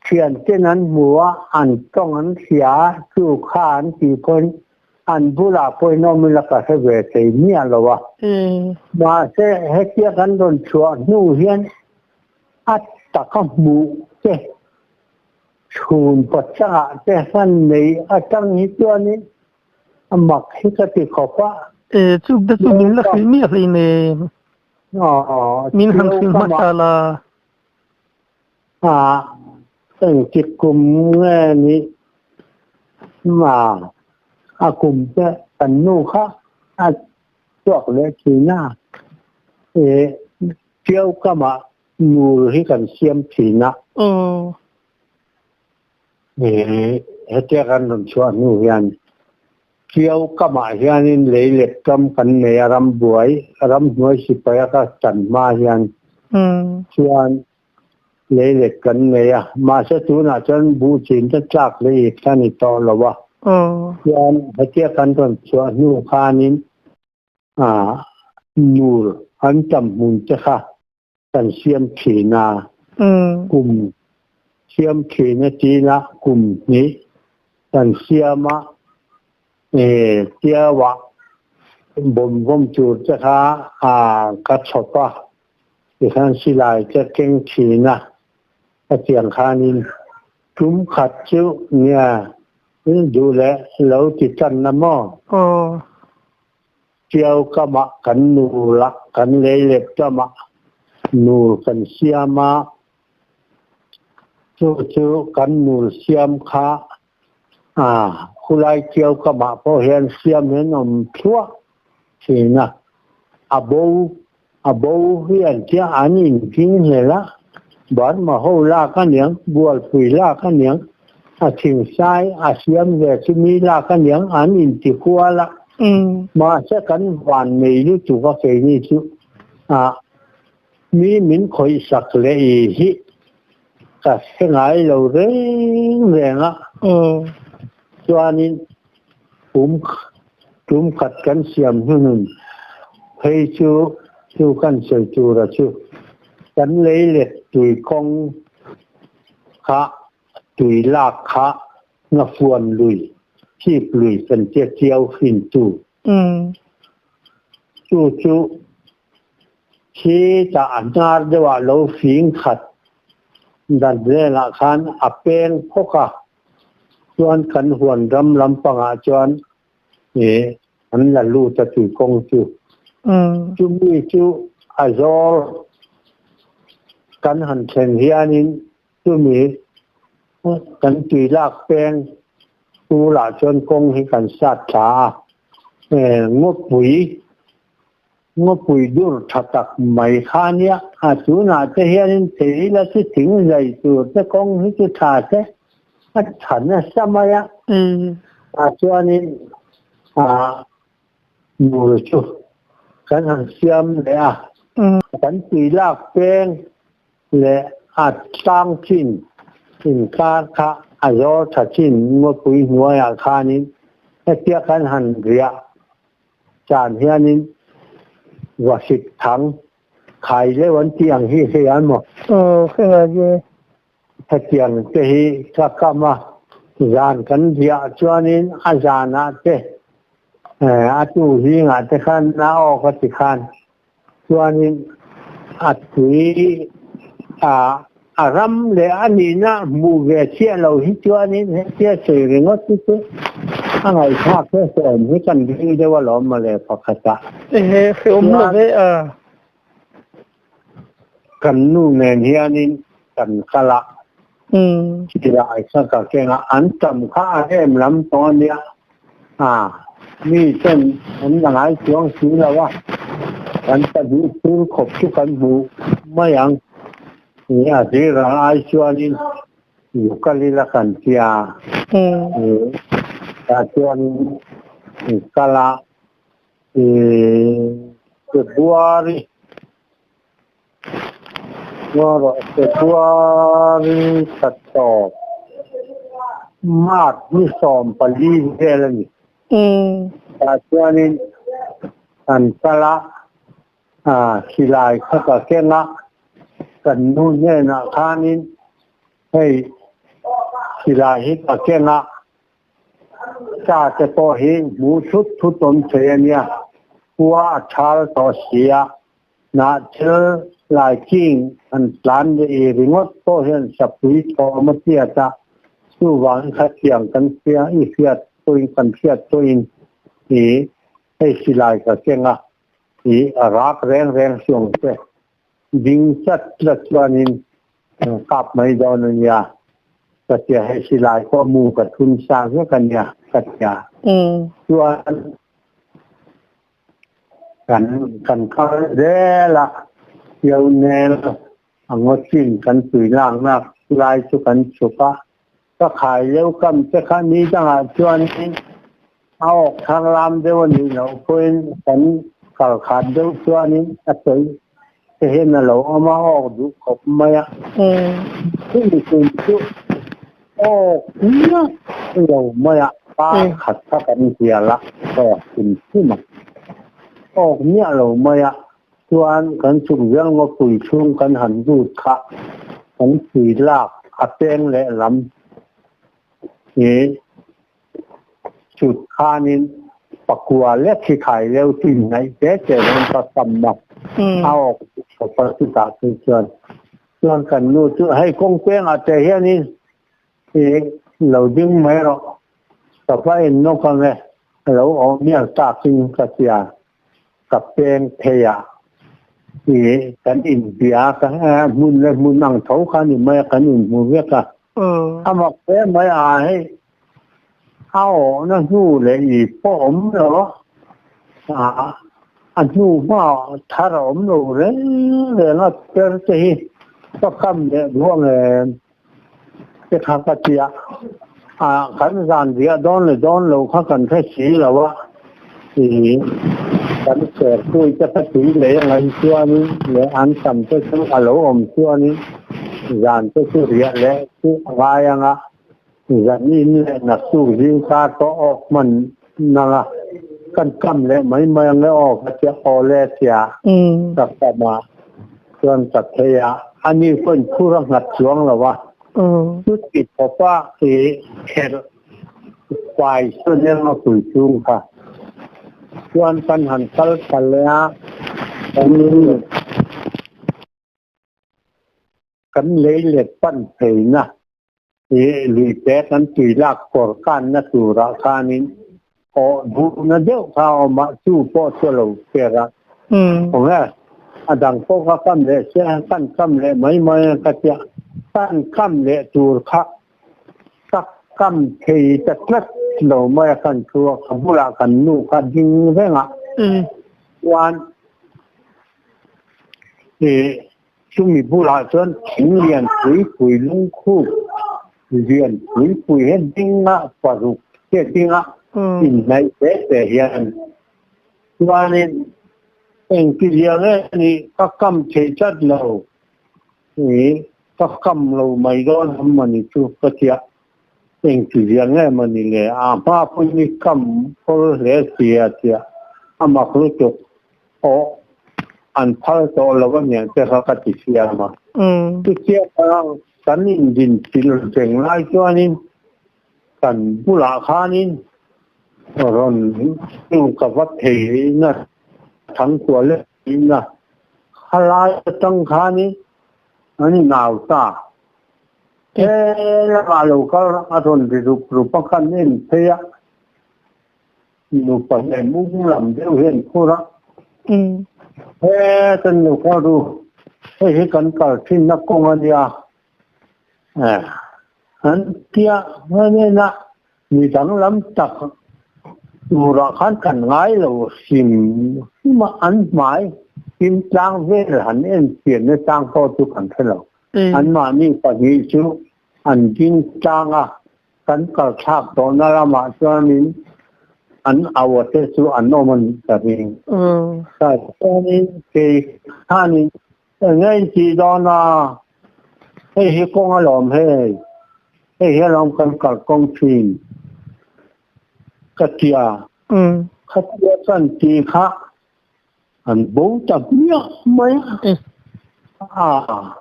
thianten an hmu a, an tawng an hria a, chu kha an tih pawhin an bulah pawhin awm ila ka hre ve thei miah lo a. Mahse hetia kan rawn chhuah hnu hian a taka hmuh te Chhun pachangah te hman nei atang hi chuanin a mak hi ka ti khawp a. E, chuk te chu min la hrilh miah hlei nen. Min han hrilh hmasa la. A, engtik kum nge nih ma a kum te kan nu kha a chhuak leh thin a. E, Tiau kamah Nur hi kan siam thin a. Hetia kan rawn chhuah hnu hian Tiau kamah hianin lei let kam kan nei a, ram buai, ramhnuai sipai a ka tan hma hian chuan lei let kan nei a. Mahse tunah chuan buh chin te tlak leh it a ni tawh lo a. Chuan hetia kan rawn chhuah hnu khanin nur an tam hmun te kha kan siam thin a, kum siam thin a tina kum hnih kan siam a, tiauah bawm vawm tur te kha ka chhawp a, tikhan silai te keng thin a, hetiang khanin tum khat chu nia duh leh lo ti tan na maw? Tiau kamah kan nul a, kan leilet kamah nul kan siam a, chu chu kan nul siam kha khulai tiau kamah pawh hian siam hian awm thluah thin a, a bo a bo hi an tia an inting hlel a, Burma ho lak aniang, Bualpui lak aniang, a thingsai a siam ve chu mi lak aniang an inti kual a, mahse kan van nei lutuk a keini chu ah mi min khawih sak leh i hi ka hre ngai lo reng reng a, chuanin Kum tum khat kan siam hnunun phei chu chu kan sawi tura chu kan lei let tui kawng kha tui lak kha ngafuan lui chip lui kan tia chiau hrin tu chu chu khi ta a hnar deuh ah lo fing khat dan velah khan a peng phawk a. Chuan kan huan ram lampangah chuan an la lut a tui kawng chu. Chumi chu a zawl kan han thlen hianin chumi kan tui lak peng tulah chuan kawng hi kan sat thla a, ngawpui Ngawpui dur tha tak mai kha nia, a tunah te hianin thei la chu thing zai tur te kawng hi chu tha se a tha nasa mai a, tah chuanin mur chu kan han siam leh a, kan tui lak peng leh a tlang chin inkar kha a zawr tha chin ngawpui hnuaiah khanin hetia kan han riah Chan hianin Vahrit thang khai leuh an tih ang hi hei an maw? Aw, hre ngai e. Hetiang te hi ka kam a, zan kan ziah chuanin a zanah te a tu zingah te khan a aw ka ti khan Chuanin a tui a a ram leh a nihna hmuh ve chiah lo hi chuanin hetia sawi ringawt hi chu a ngaihthlak hle hlawm hi kan ring deuh alawm mawle pakhatah. Ehe, hrehawm lo ve a. Kan nu nen hianin kan kal a, silai kha ka keng a, an tam kha a rem lam tawh a nia. A, mi ten an la ngai chuang si lo a, kan pahnih thil khawp chu kan hmu mai ang. Ni a zir ang ai chuanin kal ila kan tia. Tah chuanin kal a, February February thla tawp March ni 14 vel a ni. Tah chuanin kan kal a, silai kha ka keng a, kan nu hnenah khanin hei silai hi ka keng a, Cha te pawh hi hmuh thut thut awm thei a nia, khua a thal tawh si a, hnahthil lai king han tlan leh i ringawt pawh hian sapui thawm a tiat a, chuvangin khatiang kan hria i hriat pawhin kan hriat pawhin i hei silai ka keng a, i a rak reng reng hriawng te ding chat tlat chuanin kap mai dawn a nia ka tia hei silai pawh mu ka thun sa vek a nia ka tia chuan kan kan kal zel a io nel a ngaw chin kan tui laknak lai chu kan chhuk a ka khai leu kam te kha ni dangah chuanin a awk thar lam deuh a nih loh pawhin kan kal khat deuh chuanin a sawi te hian a lo awm a, a awk duh khawp mai a. Chumi kum chu awk miah lo mai a, par khat kha kan hial a, awk hrim hrim a, awk miah lo mai a, chuan kan chhuk zel ngawpui chhung kan han lut kha kan tui lak a peng lehlam hi Chut khanin pakua lek hi khai leu tin ngaih te te dawn ka kam a, a awk khawp a chutah chu chuan chuan kan nu chu hei kawng pengah te hianin i lo ding mai rawh ka va en nawk ang e a lo awm mial takin ka tia ka peng phei a i kan inbia ka hmun leh hmun ang tho kha ni mai a kan inhmu vek a a mak hle mai a hei A awhna hnu leh i pawh awm lo a, a hnu hma thar a awm lo reng reng a, per te hi ka kam leh duang em te kha ka ti a, a kan zan riah dawn leh dawn lo kha kan hre si lo a, i kan serpui te kha tui lei a ngaih chuanin leh an tam te chu a lo awm chuanin zan te chu riah leh chu a ngai ang a. Zanin leh naktuk zing kar pawh awk hman nang a, kan kam leh mai mai ang e aw ka tia aw le tia ka kam a, chuan ka phei a, ani pawhin phur a nghat chuang lo a, chuti khawp a i kherh fai chuan eng a pui chung kha chuan kan han kal ta leh a, kan kan lei let pan pheina I luite kan tui lak kawr kanna turah khanin awh duhna deuh kha a awm a, chu pawh chu a lo per a. Khawnge a dang pawh kha kam leh se kan kam leh mai mai a ka tia, kan kam leh tur kha ka kam thei ta tlat lo mai a kan thu a, ka bulah kan nu kha ding reng a, chuan i Chumi bulah chuan thing lian pui pui lungkhup lian pui pui he dinga paruk te dinga inhnaih te te hian chuanin engtizia nge ni ka kam thei tlat lo i ka kam lo mai dawn a mawni chu ka tia engtizia nge mawni le a hma pawhin i kam khawl hle si a tia a mak lutuk. Aw, an phal tawh lo a niang che kha ka ti siam a. Chutia kan indin thil reng lai chuanin kan bulah khanin rawn chu ka va thei na thang kual leh in a, khalai atang khanin an inau ta. He lamah lo kal a rawn ri rup rup a kan en phei a. Nupa leh mung lam deuh hian phur a. He kan nupa ru, hei hi kan kal thinna kawng a nia. An tia hnenah mi danglam tak turah khan kan ngai lo hrim hrim a, an hmai kim tlang vel han en pianna tlang pawh chu kan hre lo. Anmahni pahnih chu an ding tlang a. Kan kal thlak tawhna lamah chuanin an au te chu an awm a nih ka ring. Tah chuanin kei khanin eng nge in tih dawn a, hei hi kawng alawm hei, hei hi alawm kan kal kawng thin. Ka tia. Khatia kan ti kha an bo ta hmiah mai a.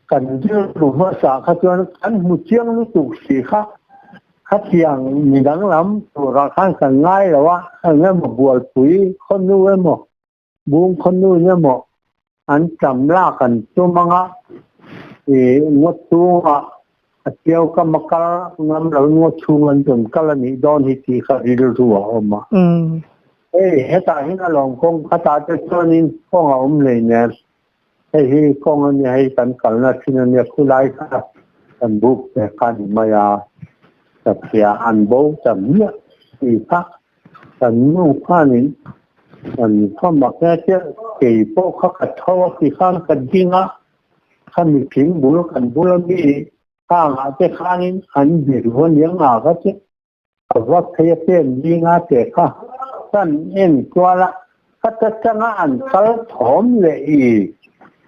Kan rilru hmasa kha chuan kan hmu chiang lutuk si kha. Khatiang mi danglam turah khan kan ngai lo a, eng emaw bualpui khawnu emaw Bung khawnu emaw an tam lak an tum anga ih ngaw chhungah a chiau kam a kal ngam lo ngaw chhung an rawn kal a nih dawn hi tih kha rilru a awm a. Hei hetah hian a lawm kawng khatah te chuanin kawng a awm hleinem. Hei hi kawng a nia hei kan kalna thin a nia khulai kha kan buk ve kha a ni mai a, satliah an bo ta miah tih kha Kan nu khanin kan khaw mak nge chiah kei pawh kha ka tho a ti khan ka ding a, khami thing bul kan bula mi hangah te khanin an bir vawn liang a ka che ka va phei a pen ding a te kha kan en kual a, khata tanga an kal thawm leh i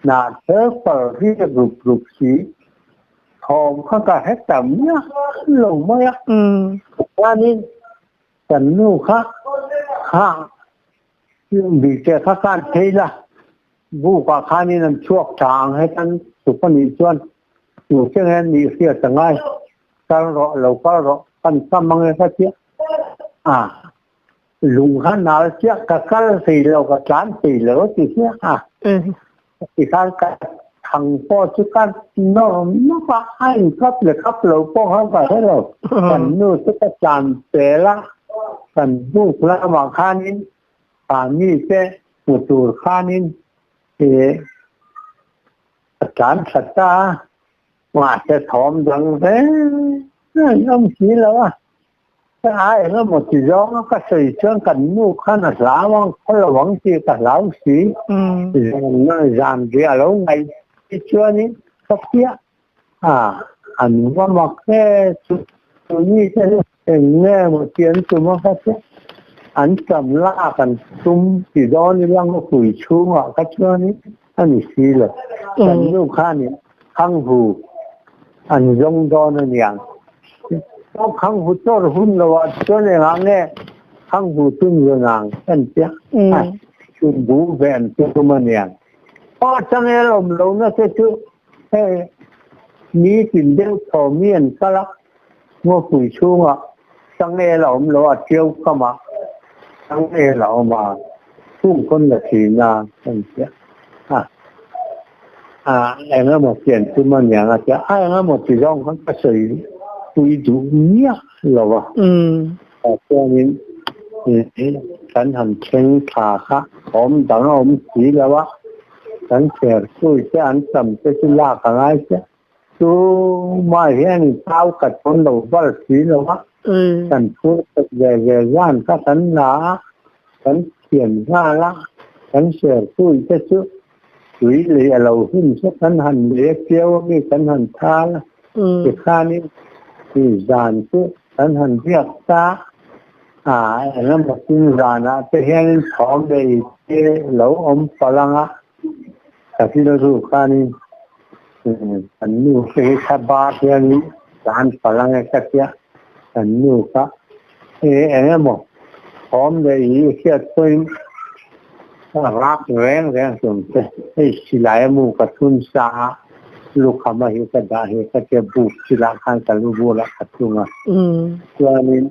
hnah ther far riak rup rup si thawm kha ka hre ta miah lo mai a, chuanin Kan nu kha kha bike kha kan phei la, bukah khanin an chhuak tha ang hetan chuk a nih chuan tu che nge nih hriat a ngai, kal rawh lo kal rawh kan sam ang e ka tia a, lung kha nal chiah ka kal thei lo ka tlan thei lo a ti hmiah a. Tikhan ka thang pawh chu ka nawr nawk a, a inkap leh kap lo pawh kha ka hre lo. Kan nu chu ka tlan pel a, kan buk lamah khanin mahni te hmu tur khanin ih ka tlan tha ta a, mahse thawm dang reng reng an awm si lo a. Ka a eng emaw ti zawng a ka sawi chuan kan nu khan a hlau ang khaw lo ang tih ka hlau si. Zan riah lo ngaih te chuanin ka piah a, an va mak e chu mi te hi eng nge maw ti an tum a ka tia. An tam lak an tum ti dawn ila ngawpui chhungah kha chuanin a ni si lo. Kan nu khanin Khanghu an zawng dawn a niang. Aw Khanghu chawr hun lo ah chuan engah nge Khanghu chun zawn ang kan tia a chu buh ve an tum a niang. Aw changel awm lo na te chu hei nitin deuh thaw mi an kal a, ngawpui chhungah changel a awm lo a ṭiau kamah changel a awm a, chung pawn la thin a kan tia a. A eng emaw pian tum a niang a tia, a eng emaw ti zawng khan ka sawi pui duh miah lo a. Tah chuanin kan han thleng thla kha awm dang a awm si lo a, kan cher pui te an tam te chu lak a ngai chiah. Chu mai hian thau ka tawn lo val si lo a, kan phur khat ve ve zan kha kan la a, kan thian nghal a, kan ser pui te chu tui lei a lo hun chu kan han lei a kiau a mi kan han thal a, tikhanin zan chu kan han riak ta a, engemaw tin zanah te hianin thawm lei te lo awm palh ang a. Ka rilru khanin kan nu te hi thla bar hianin tlan palh ang e ka tia, kan nu kha e eng emaw thawm leh i hriat pawhin ka rak reng reng hlawm che, hei silai a mu ka thun sa a, lukham a hi ka dah hi ka tia buk chilah khan ka lu bulah ka tung a, chuanin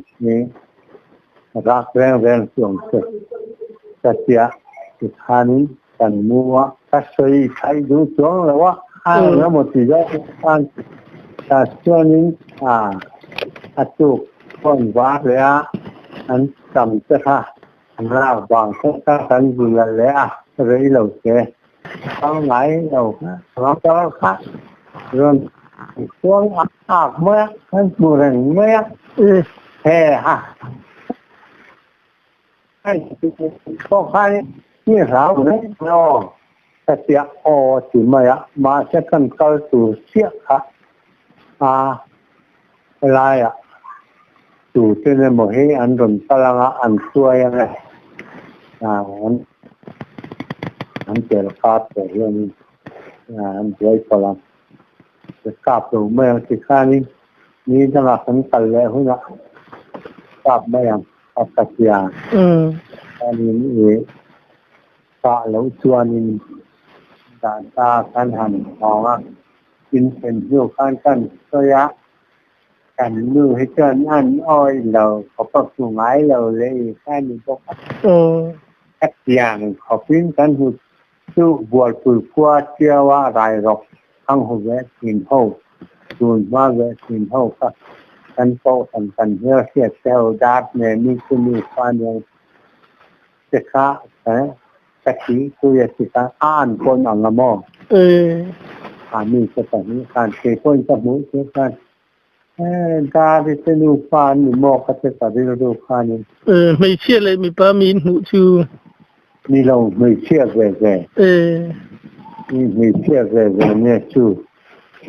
rak reng reng hlawm che ka tia tikhanin kan mu a, ka sawi thaih duh chuang lo a, a eng emaw ti zawk khan tah chuanin a a tuk phone var leh a, an tam te kha an lak vang kha kha kan zul a leh a, rei lo te pangngai lo kha motor kha rawn kuang ak mai a, kan hmu reng mai a, he ha. Pawh khan mi hlau reng aw ka tia aw a ti mai a, mahse kan kal tur chiah kha a helaiah tuten emaw hi an rawn kal anga an hruai ang e an tel kar tawh hianin an buai palh ang ka kap lo mai ang tikhanin ni dangah kan kal leh hunah kap mai ang. kha ka tia. Chuanin i kah loh chuanin data kan han hawng a, inthen hnu khan kan sawi a, kan nu hi chuan an awih lo khawp a hmu ngai lo leh i kha a ni bawk a. Hetiang khawpin kan hmu chu Bualpui khua Tiaua Rairawk Thanghu ve thin ho, tun hma ve thin ho kha kan kohhran kan hmelhriat te ho dar nen in chu nu kha aniang te kha ka thih pui a ti kha a an pawn ang a maw? A mi te pahnih khan kei pawhin ka hmuh chu khan Dar i te nufa an ni maw ka ti ka rilru khanin. Hmeichhia leh mipa mi in hmuh chu. Ni lo, hmeichhia ve ve. Hmeichhia ve ve nge chu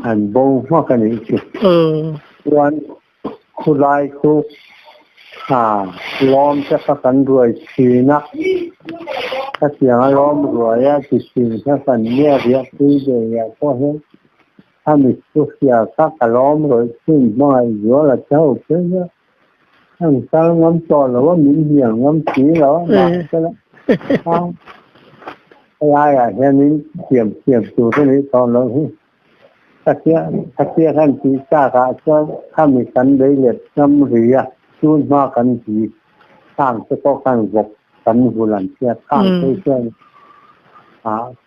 an bo hmak a nih chu. Chuan khulai khu lawm te kha kan ruai thin a, khatiang a lawm ruai a ti thin kha kan nia riahpui ve riah pawh hian A mittu hria kha ka lawm rawih thin hmangaih zual a che ho phei nia. An kal ngam tawh lo a, min hnial ngam si lo a, mahsela helaiah hianin thiam thiam tur ka nih tawh loh hi. Khatia kan tih takah chuan khami kan lei let ngam ri a, tun hma kan ti khang te pawh khan vawk kan vul an tia, khang phei chuan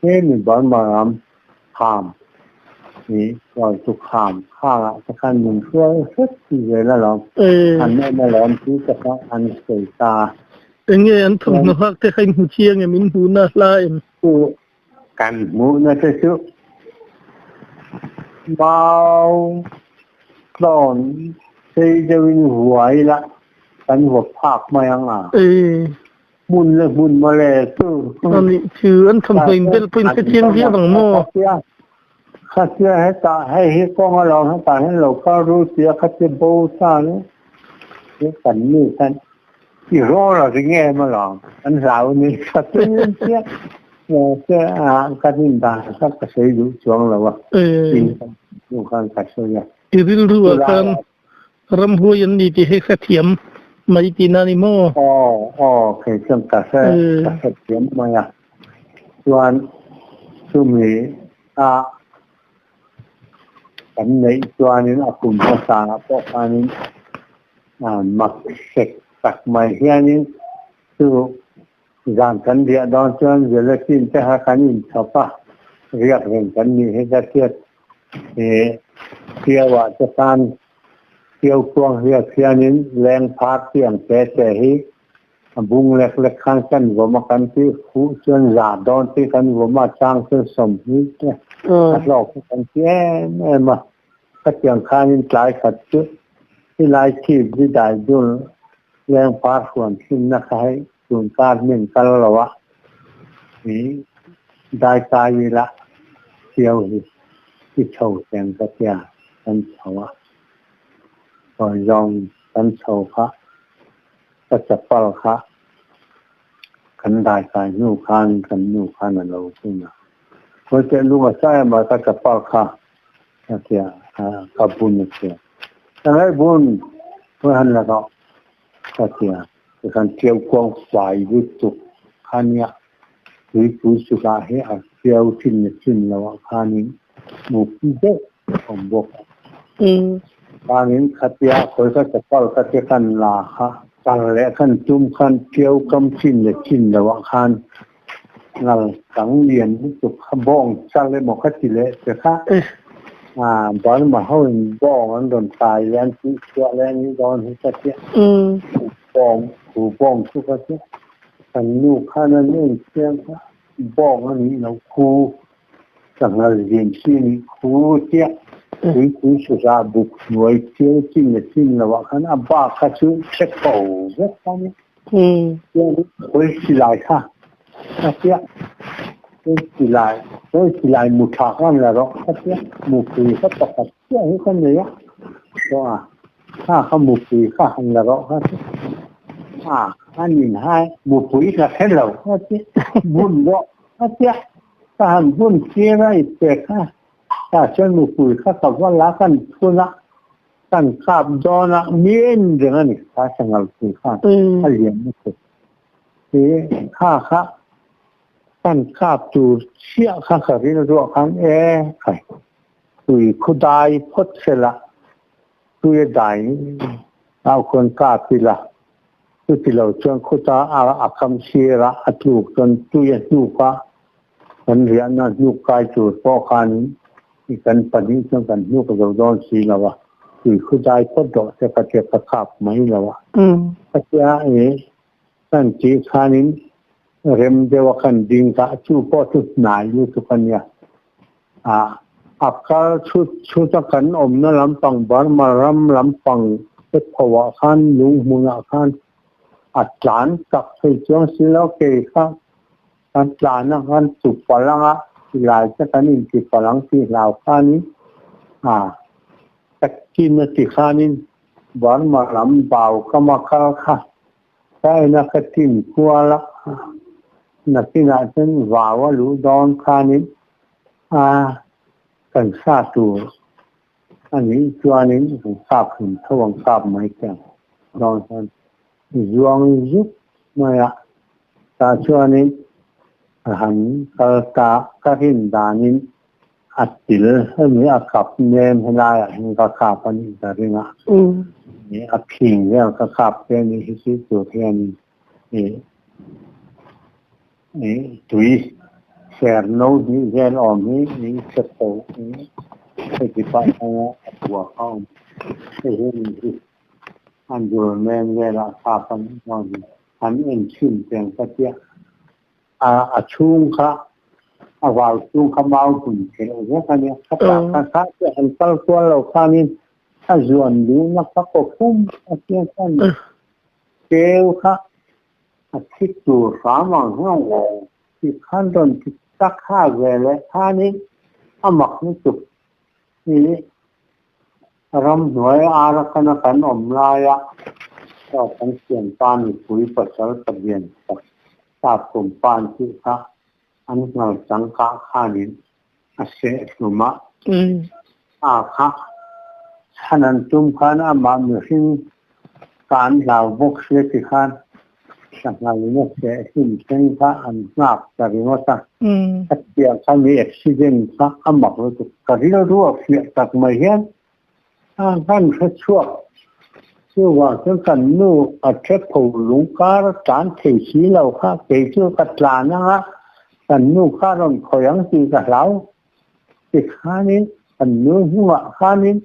tlem in Burma ram Kham hi chuan chu kham khangah te khan min hruai hret zel alawm. An awm alawm tih te kha an sawi ta a. Enge an thawmhnaw hak te kha in hmu chiang em? In hmuhna hla em? Chu kan hmuhna te chu mau tlawn sei deuhin vuai ila kan vaw phak mai ang a. Hmun le hmun mawle chu. Ani chu an thawmhnaw in bel pawhin hre chiang viau ang maw? Khatia hetah hei hi kawng alawm hetah hian lo kal ru tia khatia bo ta ni kan nu khan i rawl a ring em alawm an hlau a ni khatia in tia kan in dan kha ka sawi duh chuang lo a nu khan ka sawi a. I rilru ah khan Ramhuai an ni tih hi hrethiam mai tihna a ni maw? Aw, aw, kei chuan ka hre, ka hrethiam mai a. Chuan chumi a kan neih chuanin a kum hmasa ah pawh khanin mak sek tak mai hianin chu zan kan riah dawn chuan gelatin te kha kan inchhawp a, riak reng kan nih hi ka hriat. Tiauah te khan Tiau kuang hiak hianin leng phar tiang te te hi a bung lek lek khan kan vawm a kan tih fuh chuan za dawn tih kan vawm a chang chuan sawmhnih te a hlawk hi kan ti em em a. Khatiang khanin tlai khat chu helai chhip hi dai dul leng phar huan thinna kha hei tun kar min kal lo a dai kai ila Tiau hi i chho teng ka tia kan chho a, sawi zawng kan chho kha ka chapal kha kan dai kai hnu khan kan nu khan a lo hun a, Khawi teh lung a sai a ka chapal kha a tia ka bun a tia, ka ngaih bun khawi han la rawh ka tia tikhan Tiau kuang fai lutuk kha nia Tuipui chukah hi a hriau thin le thin lo ah khanin mupui deuh a awm bawk a. Khanin khatia khawi kha chapal khatia kan la kha kal leh kan tum khan hriau kam thin le thin lo ah khan ngal tang lian lutuk kha bawng chal emaw kha ti leh che kha Burma ho in bawng an rawn kai leh an tih chhuah leh a nih dawn hi ka tia. Bawng thu bawng chu ka tia. Kan nu khan an en chiang kha bawng a nih loh khu, sanghal lian chi a nih khu chiah. Tuipui suzah buk hnuai chiang chin leh chin loh ah khan a bak kha chu hre ko vek a nia. Chuan khawi silai kha a chiah, khawi silai, khawi silai mu tha khan la rawh ka tia, mupui kha pakhat chiah hi ka nei a, chuan Kha kha mupui kha han la rawh kha chu a an in hai mupui ka hre lo kha chu bun rawh kha tia ka han bun tir a i pe kha tah chuan mupui kha ka va la kan thun a. Kan kap dawn a mi en reng a ni kha sanghal pui khan a lian lutuk i kha kha kan kap tur chiah kha ka rilruah khan e khai tui khu dai phawt sela tui a dai au khuan kap ila chuti lo chuan khuta a kam sirah a tluk chuan tui a hnuk a kan riahna hnuk kai tur pawh khanin i kan pahnih chuan kan hnuk zo dawn si lo a, tui khu dai phawt rawh se ka tia ka khap mai lo a. Ka tia i kan tih khanin rem deuh a kan ding ta, chu pawh chu hnai lutuk a nia. A a kal chhut chhut a kan awmna lampang Burma ram lampang te pho ah khan lung hmunah khan a tlan tak thei chuang si lo kei kha Kan tlan a, kan chuk palh ang a, silai te kan inti palh ang tih hlau khanin a takin a ti khanin Burma lam bau kama kal kha ka en a, ka tin kual a, nakinah chuan vau a luh dawn khanin a kan sa tur a nih chuanin kan kap hlum tho ang kap mai te ang dawn chuan Zuang zuk mai a, tah chuanin a han kal ta, ka rin danin a til hemi a kap nem helaiah hian ka kap a nih ka ring a, a phing vel ka kap te a nih hi chu tur hianin ih ih tui ser no hnih vel awm hi ih che pho heti pah hian a buak a awm hei hian hi. An dul men velah thla kan hmuh hi an en chhin peng ka tia. A a chhung kha a vau chhung kha mau hmun khelh vek a nia. Khatah kha kha te han kal kual lo khanin a zuan duhna kha kaw khum a tia khan keu kha a thi tur hram ang hian ti khan rawn ti tak ha ve leh khanin a mak lutuk hi Ramhnuai Arakana kan awm laia aw kan thianpa mipui pasal palian tak sap kum pan tih kha an nghal changkah khanin a seh hlum a. A kha chhan an tum khan amah mihring kan hlau bawk sia ti khan sanghalin a seh hlum thleng kha an nghak ta ringawt a. Khatiang kha mi accident kha a mak lutuk. Ka rilru a fiah tak mai hian a kan hre chhuak. Chuvang chuan kan nu a the pho lung kar a tlan thei si lo kha kei chu ka tlan ang a, kan nu kha rawn khawih ang tih ka hlau. Tikhanin kan nu hnungah khanin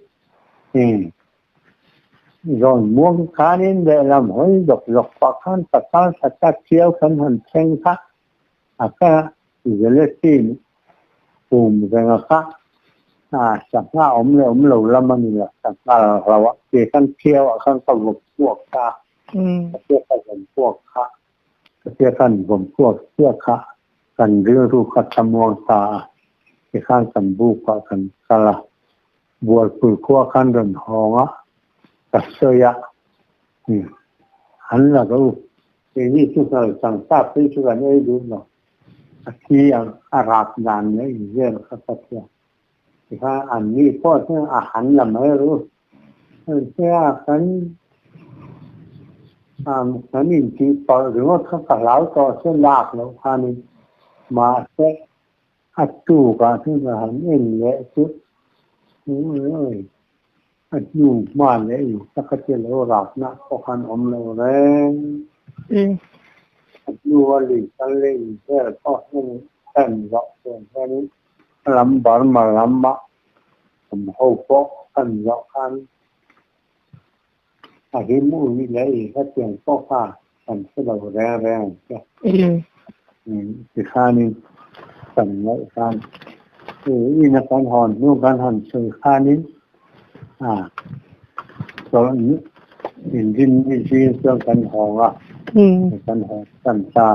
Zawn muang khanin lehlam hawi zawk zawk pah khan ka kal thla ta chiau kan han thleng kha a ka gelatin pum renga kha sangha awm leh awm lo lam a ni lo, sangha lo ah ke khan thiau ah khan ka vawm puak kha ka tia ka vawm puak kha ka tia kan vawm puak chiah kha kan rilru kha thlamuang ta a tikhan kan buk ah kan kal a. Bualpui khua khan rawn hawng a, ka sawi a, an la ro. Keini chu nghal chang ta phei chu kan ei duh lo. A thi ang, a rap dan leh invel kha ka hria. Tikhan an ni pawh chuan a han la mai ru. Hei kan kan intih palh ringawt kha ka hlau tawh se lak loh khanin mahse A tukah chuan ka han en leh chu a hnu hma leh in taka te lo rakna pawh khan awm lo reng. A hnu a lui kal leh in vel pawh hian fan zawh tur hianin a lam Burma lama awm ho pawh fan zawh khan a him ui leh i hetiang pawh kha kan hre lo reng reng ang che. Tikhanin kan ngaih khan ina kan hawn hnu kan han sawi khanin chawlh inrinni zing chuan kan hawng a, kan hawn tan ta.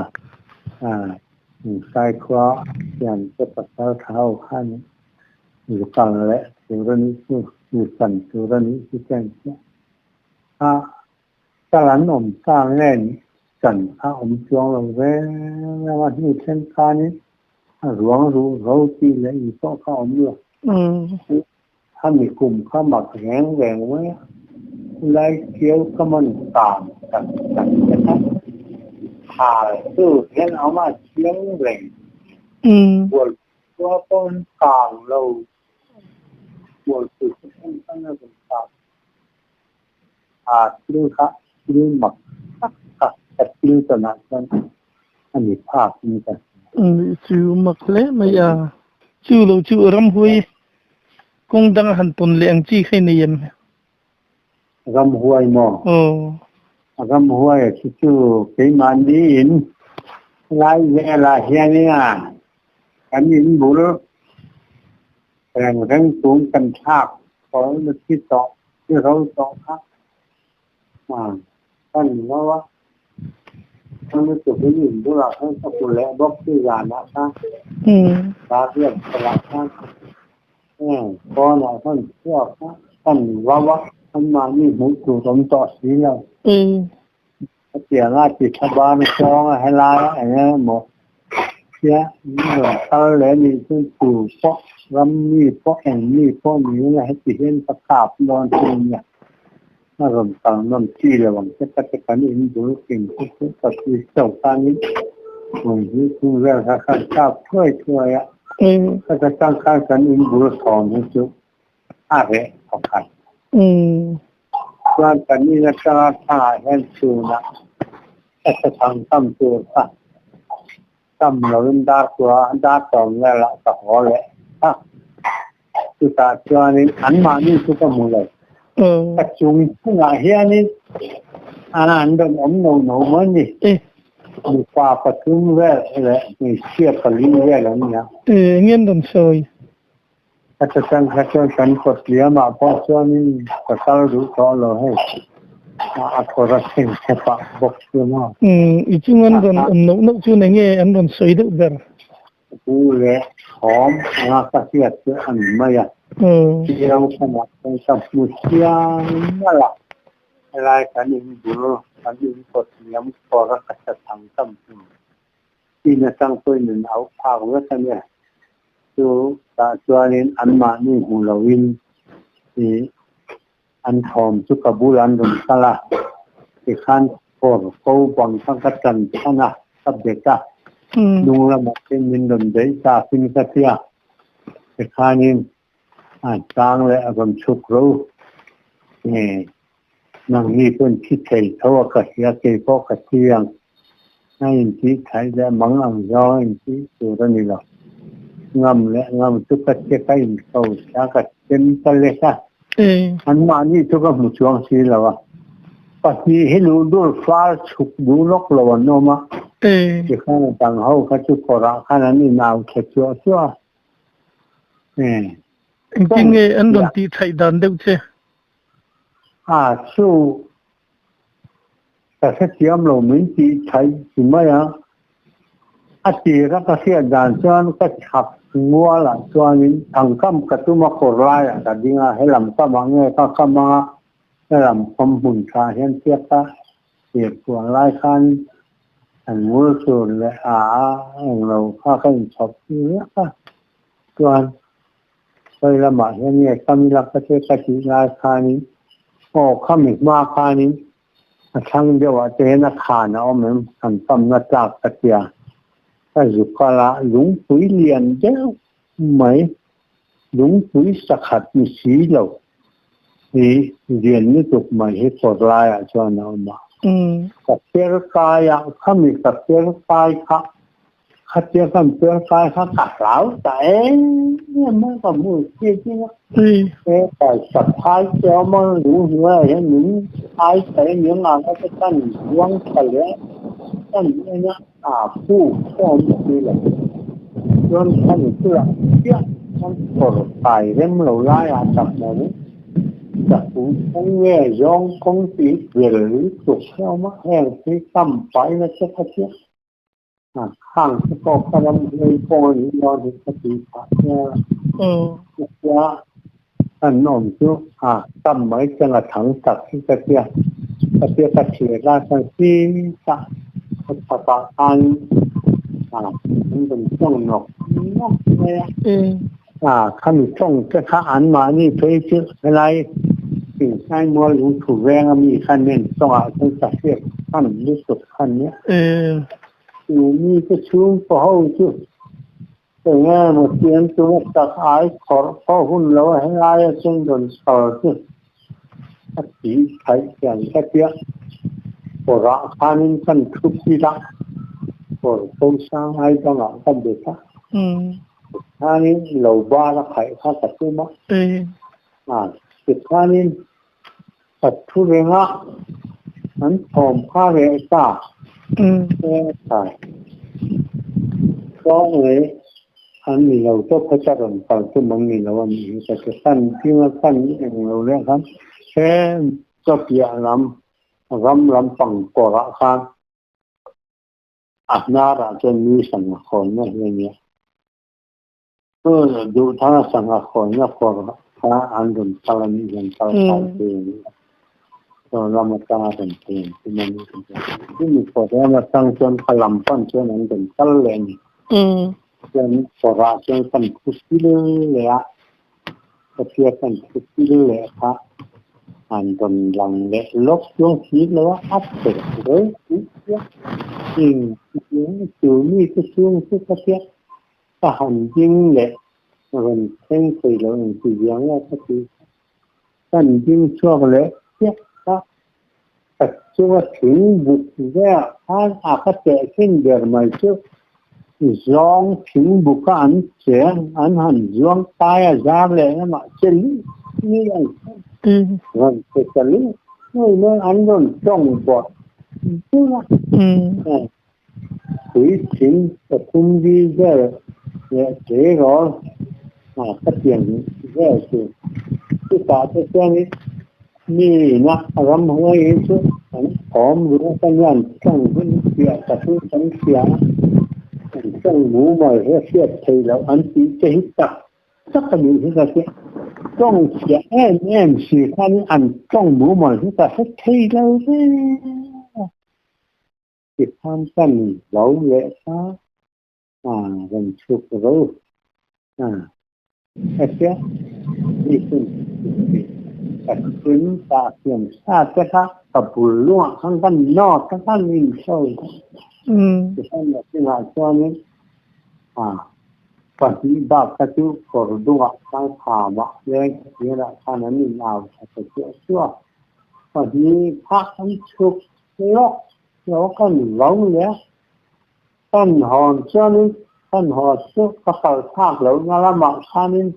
Saikhua hian te pasal tha ho khan Zu kal leh tur a nih chu, zu chan tur a nih chu chen chiah. A kal an awm ta nge nih chan kha awm chuang lo reng reng a, hnu thleng khanin a ruang ruh ro tih leh in pawh kha awm lo. Khami kum kha mak reng reng mai a, chulai Tiau ka man kang tak tak te kha hal tu hian a awm a, a chiang reng. Bualpui pawh an kang lo, Bualpui khaw then khan a rawn kang a, thil kha thil mak tak kha ka thil tawnah chuan a ni phak in ka hria. Chu mak hle mai a, chu lo chu ramhuai Kawng dang a han tawn leh ang chi kha i nei em? Ramhuai maw? Aw. Ramhuai a chu chu keimahni in lai velah hianin a kan in bul reng reng tum kan thlak kawr na thi tawh thi ro tawh kha kan ngo a, chumi tukin in bulah khan ka hmu leh bawk chu zanah khan Darriat kawlah khan pawnah khan chhuak a kan vau a, anmahni hmuh tur awm tawh si lo. Hetianga ti tha ban zawnga helaia eng emaw tia min rawn kal leh anih chuan tu pawh ram mi pawh eng mi pawh ni ila heti hian ka kap dawn chu nia. A rawn kal nawn chi lo ang che ka ti kan in bul king chu chu ka tui chauh khanin hmun hi chung vel kha khan kap thuai thuai a. Ka tang khan kan in bul thawm hi chu a reh pakhat. Chuan kan in atanga thangah hian chhunah ka sathang tam tur kha tam loin dar kua dar tawm velah ka haw leh a. Chutah chuanin anmahni chu ka hmu lo. Ka chung chungah hianin an rawn awm no no mai ni. Mipa pathum vel leh hmeichhia pali vel an ni a. Eng an rawn sawi? Ka chutang kha chuan kan kawtliamah pawh chuanin ka kal duh tawh lo hei. A kawr a thleng chhe pah bawk chu maw. I chung an rawn awm noh noh chu eng nge an rawn sawi deuh ber? Pu leh thawm anga ka hriat chu a ni mai a. Chiang khamah chuan ka hmu chiang nalh a, helai kan inbul kan inkawtliam kawr a ka sathang tam hnu. Chin atang pawhin an auh phak vek a nia. Chu tah chuanin anmahni hmu loin ih an thawm chu ka bul an rawn kal a, tikhan kawr ko bang kha ka tan chhan a, ka bet a, hnung lamah chuan min rawn beih takin ka tia, tikhanin a tang leh a rawn chhuk ro. Nangni pawn thi thei tho a ka hria, kei pawh ka thi ang. A intih thaih leh mang ang zawng a intih tur a ni lo. Ngam leh ngam chu ka che ka inko sia ka chem ta lek a. Anmahni chu ka hmu chuang si lo a. Pahnih hi luh dur fal chhuk duh lawk lo an awm a. Tikhan a dang ho kha chu kawrah khan an inau thla chuah chuah a. Engtin nge an rawn tih thaih dan deuh che? A chu ka hrethiam lo min tih thaih chi mai a, a tira ka hriat dan chuan ka chhak mualah chuanin thangkam ka tum a kawr laiah ka ding a, helam kamah nge ka kam anga helam kam hmun tha hian chiak a tir kual lai khan an ngul tur leh a englo kha ka inchhawp riak a chuan Sawi lamah hian nge kam ila ka che ka tih lai khanin aw khami hma khanin a thlang deuhah te hian a khan a awm em han pamna tlak ka tia ka zu kal a lungpui lian deuh mai lungpui sakhat ni si lo hi lian lutuk mai hi kawr laiah chuan a awm a ka per kai a khami ka per kai kha Khatia kan per kai kha ka hlau ta em em a, ka hmu chiah chiah a. He kai saphai te a awm a, lung hnuaiah hian min ai ta em em ang a, ka tan ruang tha leh tan en a, a puk pawh a awm si lo. Chuan khami bulah chiah chuan kawr kai rem lo laiah tak mai chakung kawng nge zawng kawng tih vel lutuk hi a awm a, heng hi kam paina te kha chiah. Khang te pawh ka ram hlei pawh a nih dawn hi ka ti phah hial a. Chutia kan awm chu a kam mai chang a thang tak hi ka tia. Ka tia ka thlir lai khan sitah ka chhakah khan an rawn tawng nawk nawk mai a. A khami tawng te kha anmahni phei chu helai Thingsainmual lungthu veng a mi kha nen tawngah chuan ka hriat hman lutuk kha nia. Chu mi te chhungkaw ho chu eng emaw tiang tuna tak ai khawrh pawh hun lo a helaia chuan rawn kal chu a tih theih hian ka tia. Kawrah khanin kan thu pil a, kawr ko sang ai dangah ka bet a. Tikhanin lo bar a khaih kha ka tum a. A, tikhanin ka thu reng a, an thawm kha reh ta. Khai. Chuan ei an ni lo tawp kha ka rawn kal tum ang ni lo a nih hi ka ti. Kan ding a kan eng lo leh khan he ka piah lam ram lampang kawrah khan A hnarah chuan mi sangha khawnna hi a nia. Duhthanga sangha khawnna kawr kha an rawn kal a nih hian kal kai thei a ni a. Chaw lam atanga rawn thei an tum a nih hi. Chumi kawr lam atang chuan ka lam pan chuan an rawn kal leh a ni. Chuan kawrah chuan kan thu pil leh a, Katia kan thu pil leh kha an rawn lang leh lawk chuang si lo a, a che reu tih chiah. Eng chu mi te chhung chu katia ka han ding leh rawn thleng thei lo eng ti ziang nge ka ti kha. Kan ding chhuak leh chiah kha ka chunga thing buk velah khan a ka tehkhin ber mai chu zawng thing buka an cheng an han zuang kai a zar leh lamah che luh luh an rawn che ta luh luh mai an rawn tawng bawrh bawrh a. Puitling pathum vi vel leh tleirawl ka pian vel tur. Chutah te chuan mi ina ramhuai hi chu an awm ru a ka an tawng hun piah ka chu kan hria a, an tawng mumal hi a hriat theih loh an tih te hi tak tak a nih hi ka hria. Tawng chhiah em em si khan an tawng mumal hi ka hre thei lo reng a. Tikhan kan lo leh kha a rawn chhuk ro a, hetia mi hun ka hlim ta thiam sa te kha ka bul lungah khan ka nawt a ka nin sawi kha. Tikhan nakinah chuanin a pahnih bak kha chu kawr dungah khan khamah leng thirah khan an inau tha ta chiah chiah a, pahnih kha an chhuk Lawk lo kan lo leh a, kan hawn chuanin kan haw chu ka kal thlak loh na lamah khanin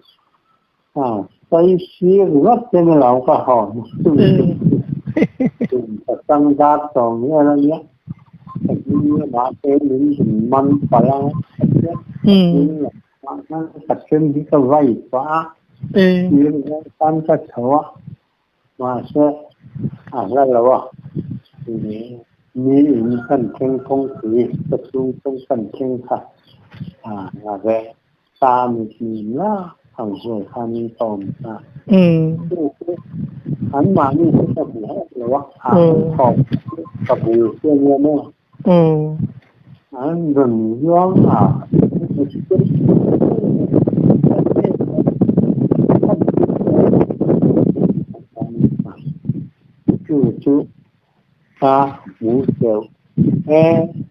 sawi sir ringawt te ni lo ka hawn tum ka chang dar tawng vel a nia, ka hming lamah te min rawn man palh a, ka hming ka then hi ka vai pah a, sir vel khan ka chho a. Mahse, a hla lo a, mi in kan thleng kawngpui ka chhung chung kan thleng kha a reh ta mit nim lak ang hnuai khanin ka awm ta. Chu chu anmahni chu ka hmu hauh lo a, an thawk chu ka bul chu a nia maw? An rawn zuang a. Chu chu ka hmu teuh e,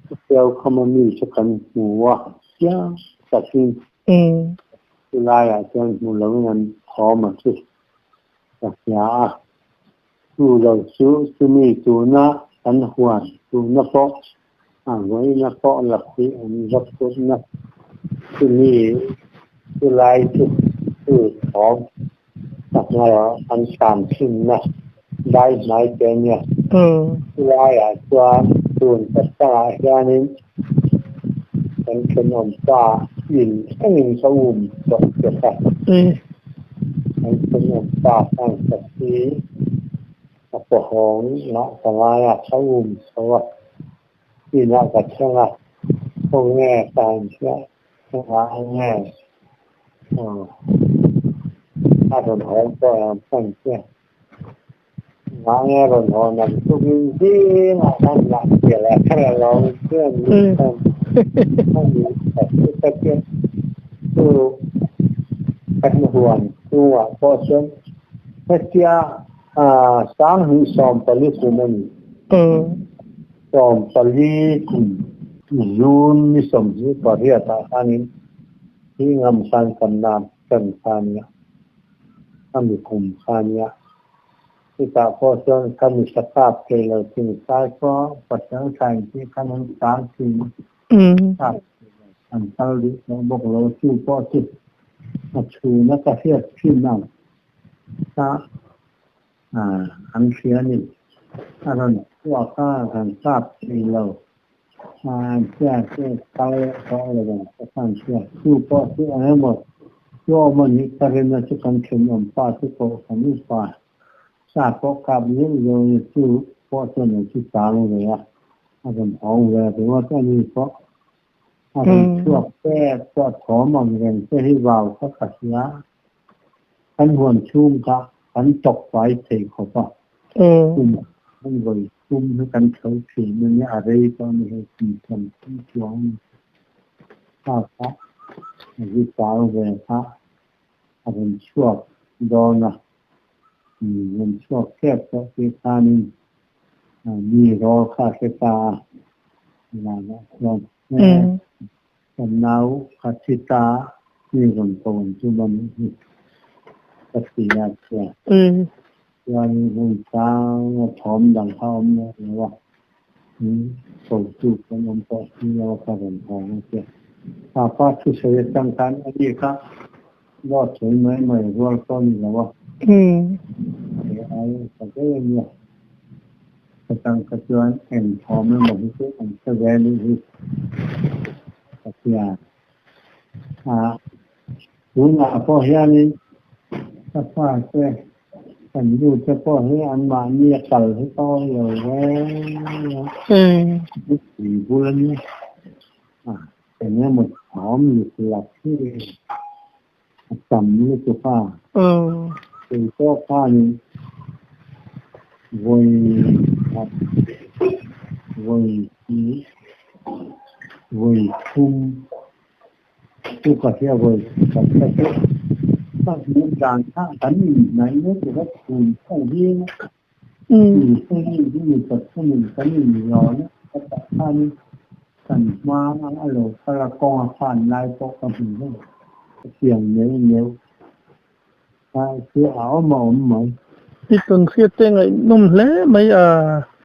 chutiang khawma mi chu kan hmu a chiang takin chulaiah chuan hmu loin an thawm a chu ka hria a. Chu lo chu chumi tuna kan huan tuna pawh a vawiina pawh lakhuih an va phurhna chumi chu lai chu chu thawm sangha an tlan thinna dai hmai te a nia. Chu laiah chuan tun pasangah hianin kan thenawmpa in thlengin ka um tawh che kha. Kan thenawmpa khan ka thi a pawhawng lah ka ngai a, ka um chho a, inah ka thleng a, khawnge ka han hriat chungah nge a rawn hawn pawh ang pan che. Ngai a rawn hawn ang tukin zingah khan lah pial a kher a lo chuan min khan a ni ka hre ta che. Chu. Kan huan chungah pawh chuan hetia 2014 kum a ni. 14 kum June ni 28 ah khanin hi ngam khan kan lak tan kha a nia, a mi kum kha a nia. Chutah pawh chuan ka mi sakap thei lo thingtlai pawh pasal tha intih khan an sang thin a, an kal duh tawh bawk lo. Chu pawh chu a chhuna ka hriat thin ang kha an hria a ni. A rawn chhuak a, kan kap thei lo. An hria chu kal tawh lo ang ka khan hria. Chu pawh chu eng emaw chu awm a nih ka rinna chu kan thenawm pa chu pawh kan upa sa pawh kap zeuh zeuh a ni. Chu pawh chuan a chu chang ve a, a rawn hawng ve ringawt a ni pawh. A rawn chhuak tep pawh thawm ang reng te hi vau kha ka hria. Kan huan chhung kha kan tawk fai thei khawp a, kum kan vawi thum hi kan tho thin a nia, a rei tawh a ni hei kum 30 chuang a ni. Kha kha a zi chau ve kha a rawn chhuak dawn a, rawn chhuak tep tawh tih khanin mi rawl kha a hre ta a, vanah chuan Kan nau kha thi ta mi rawn ko an tum a nih hi ka ti a chuan chuanin hmun sang a thawm dang kha a awm leh lo a, kotu kan awm tawh si lo a ka rawn hawng a tia. Papa thusawi atang khan a ni kha dawt sawi mai mai rual pawh a ni lo a, he ai ta daih a nia. Chutang kha chuan eng thawm emaw hi chu an hre ve anih hi ka hria a. Tunah pawh hianin ka fate kan nu te pawh hi anmahni a kal hi ka awih lo reng a. Nupui bul a nia, eng emaw thawm luklak hi a tam lutuk a. Kei pawh khanin vawi khat, vawi hnih, vawi thum chu ka hria vawi khat kha chu ka hmuh dan kha kan inhnaih lutuk a chhun ho hi mi pathumin kan inzawn a ka tah khanin kan hma a lo kal a kawng a khan lai pawh ka hmu reng. Ka siam neuh neuh kha chu a awm a awm mai. I tawn hriat te ngaihnawm hle mai a.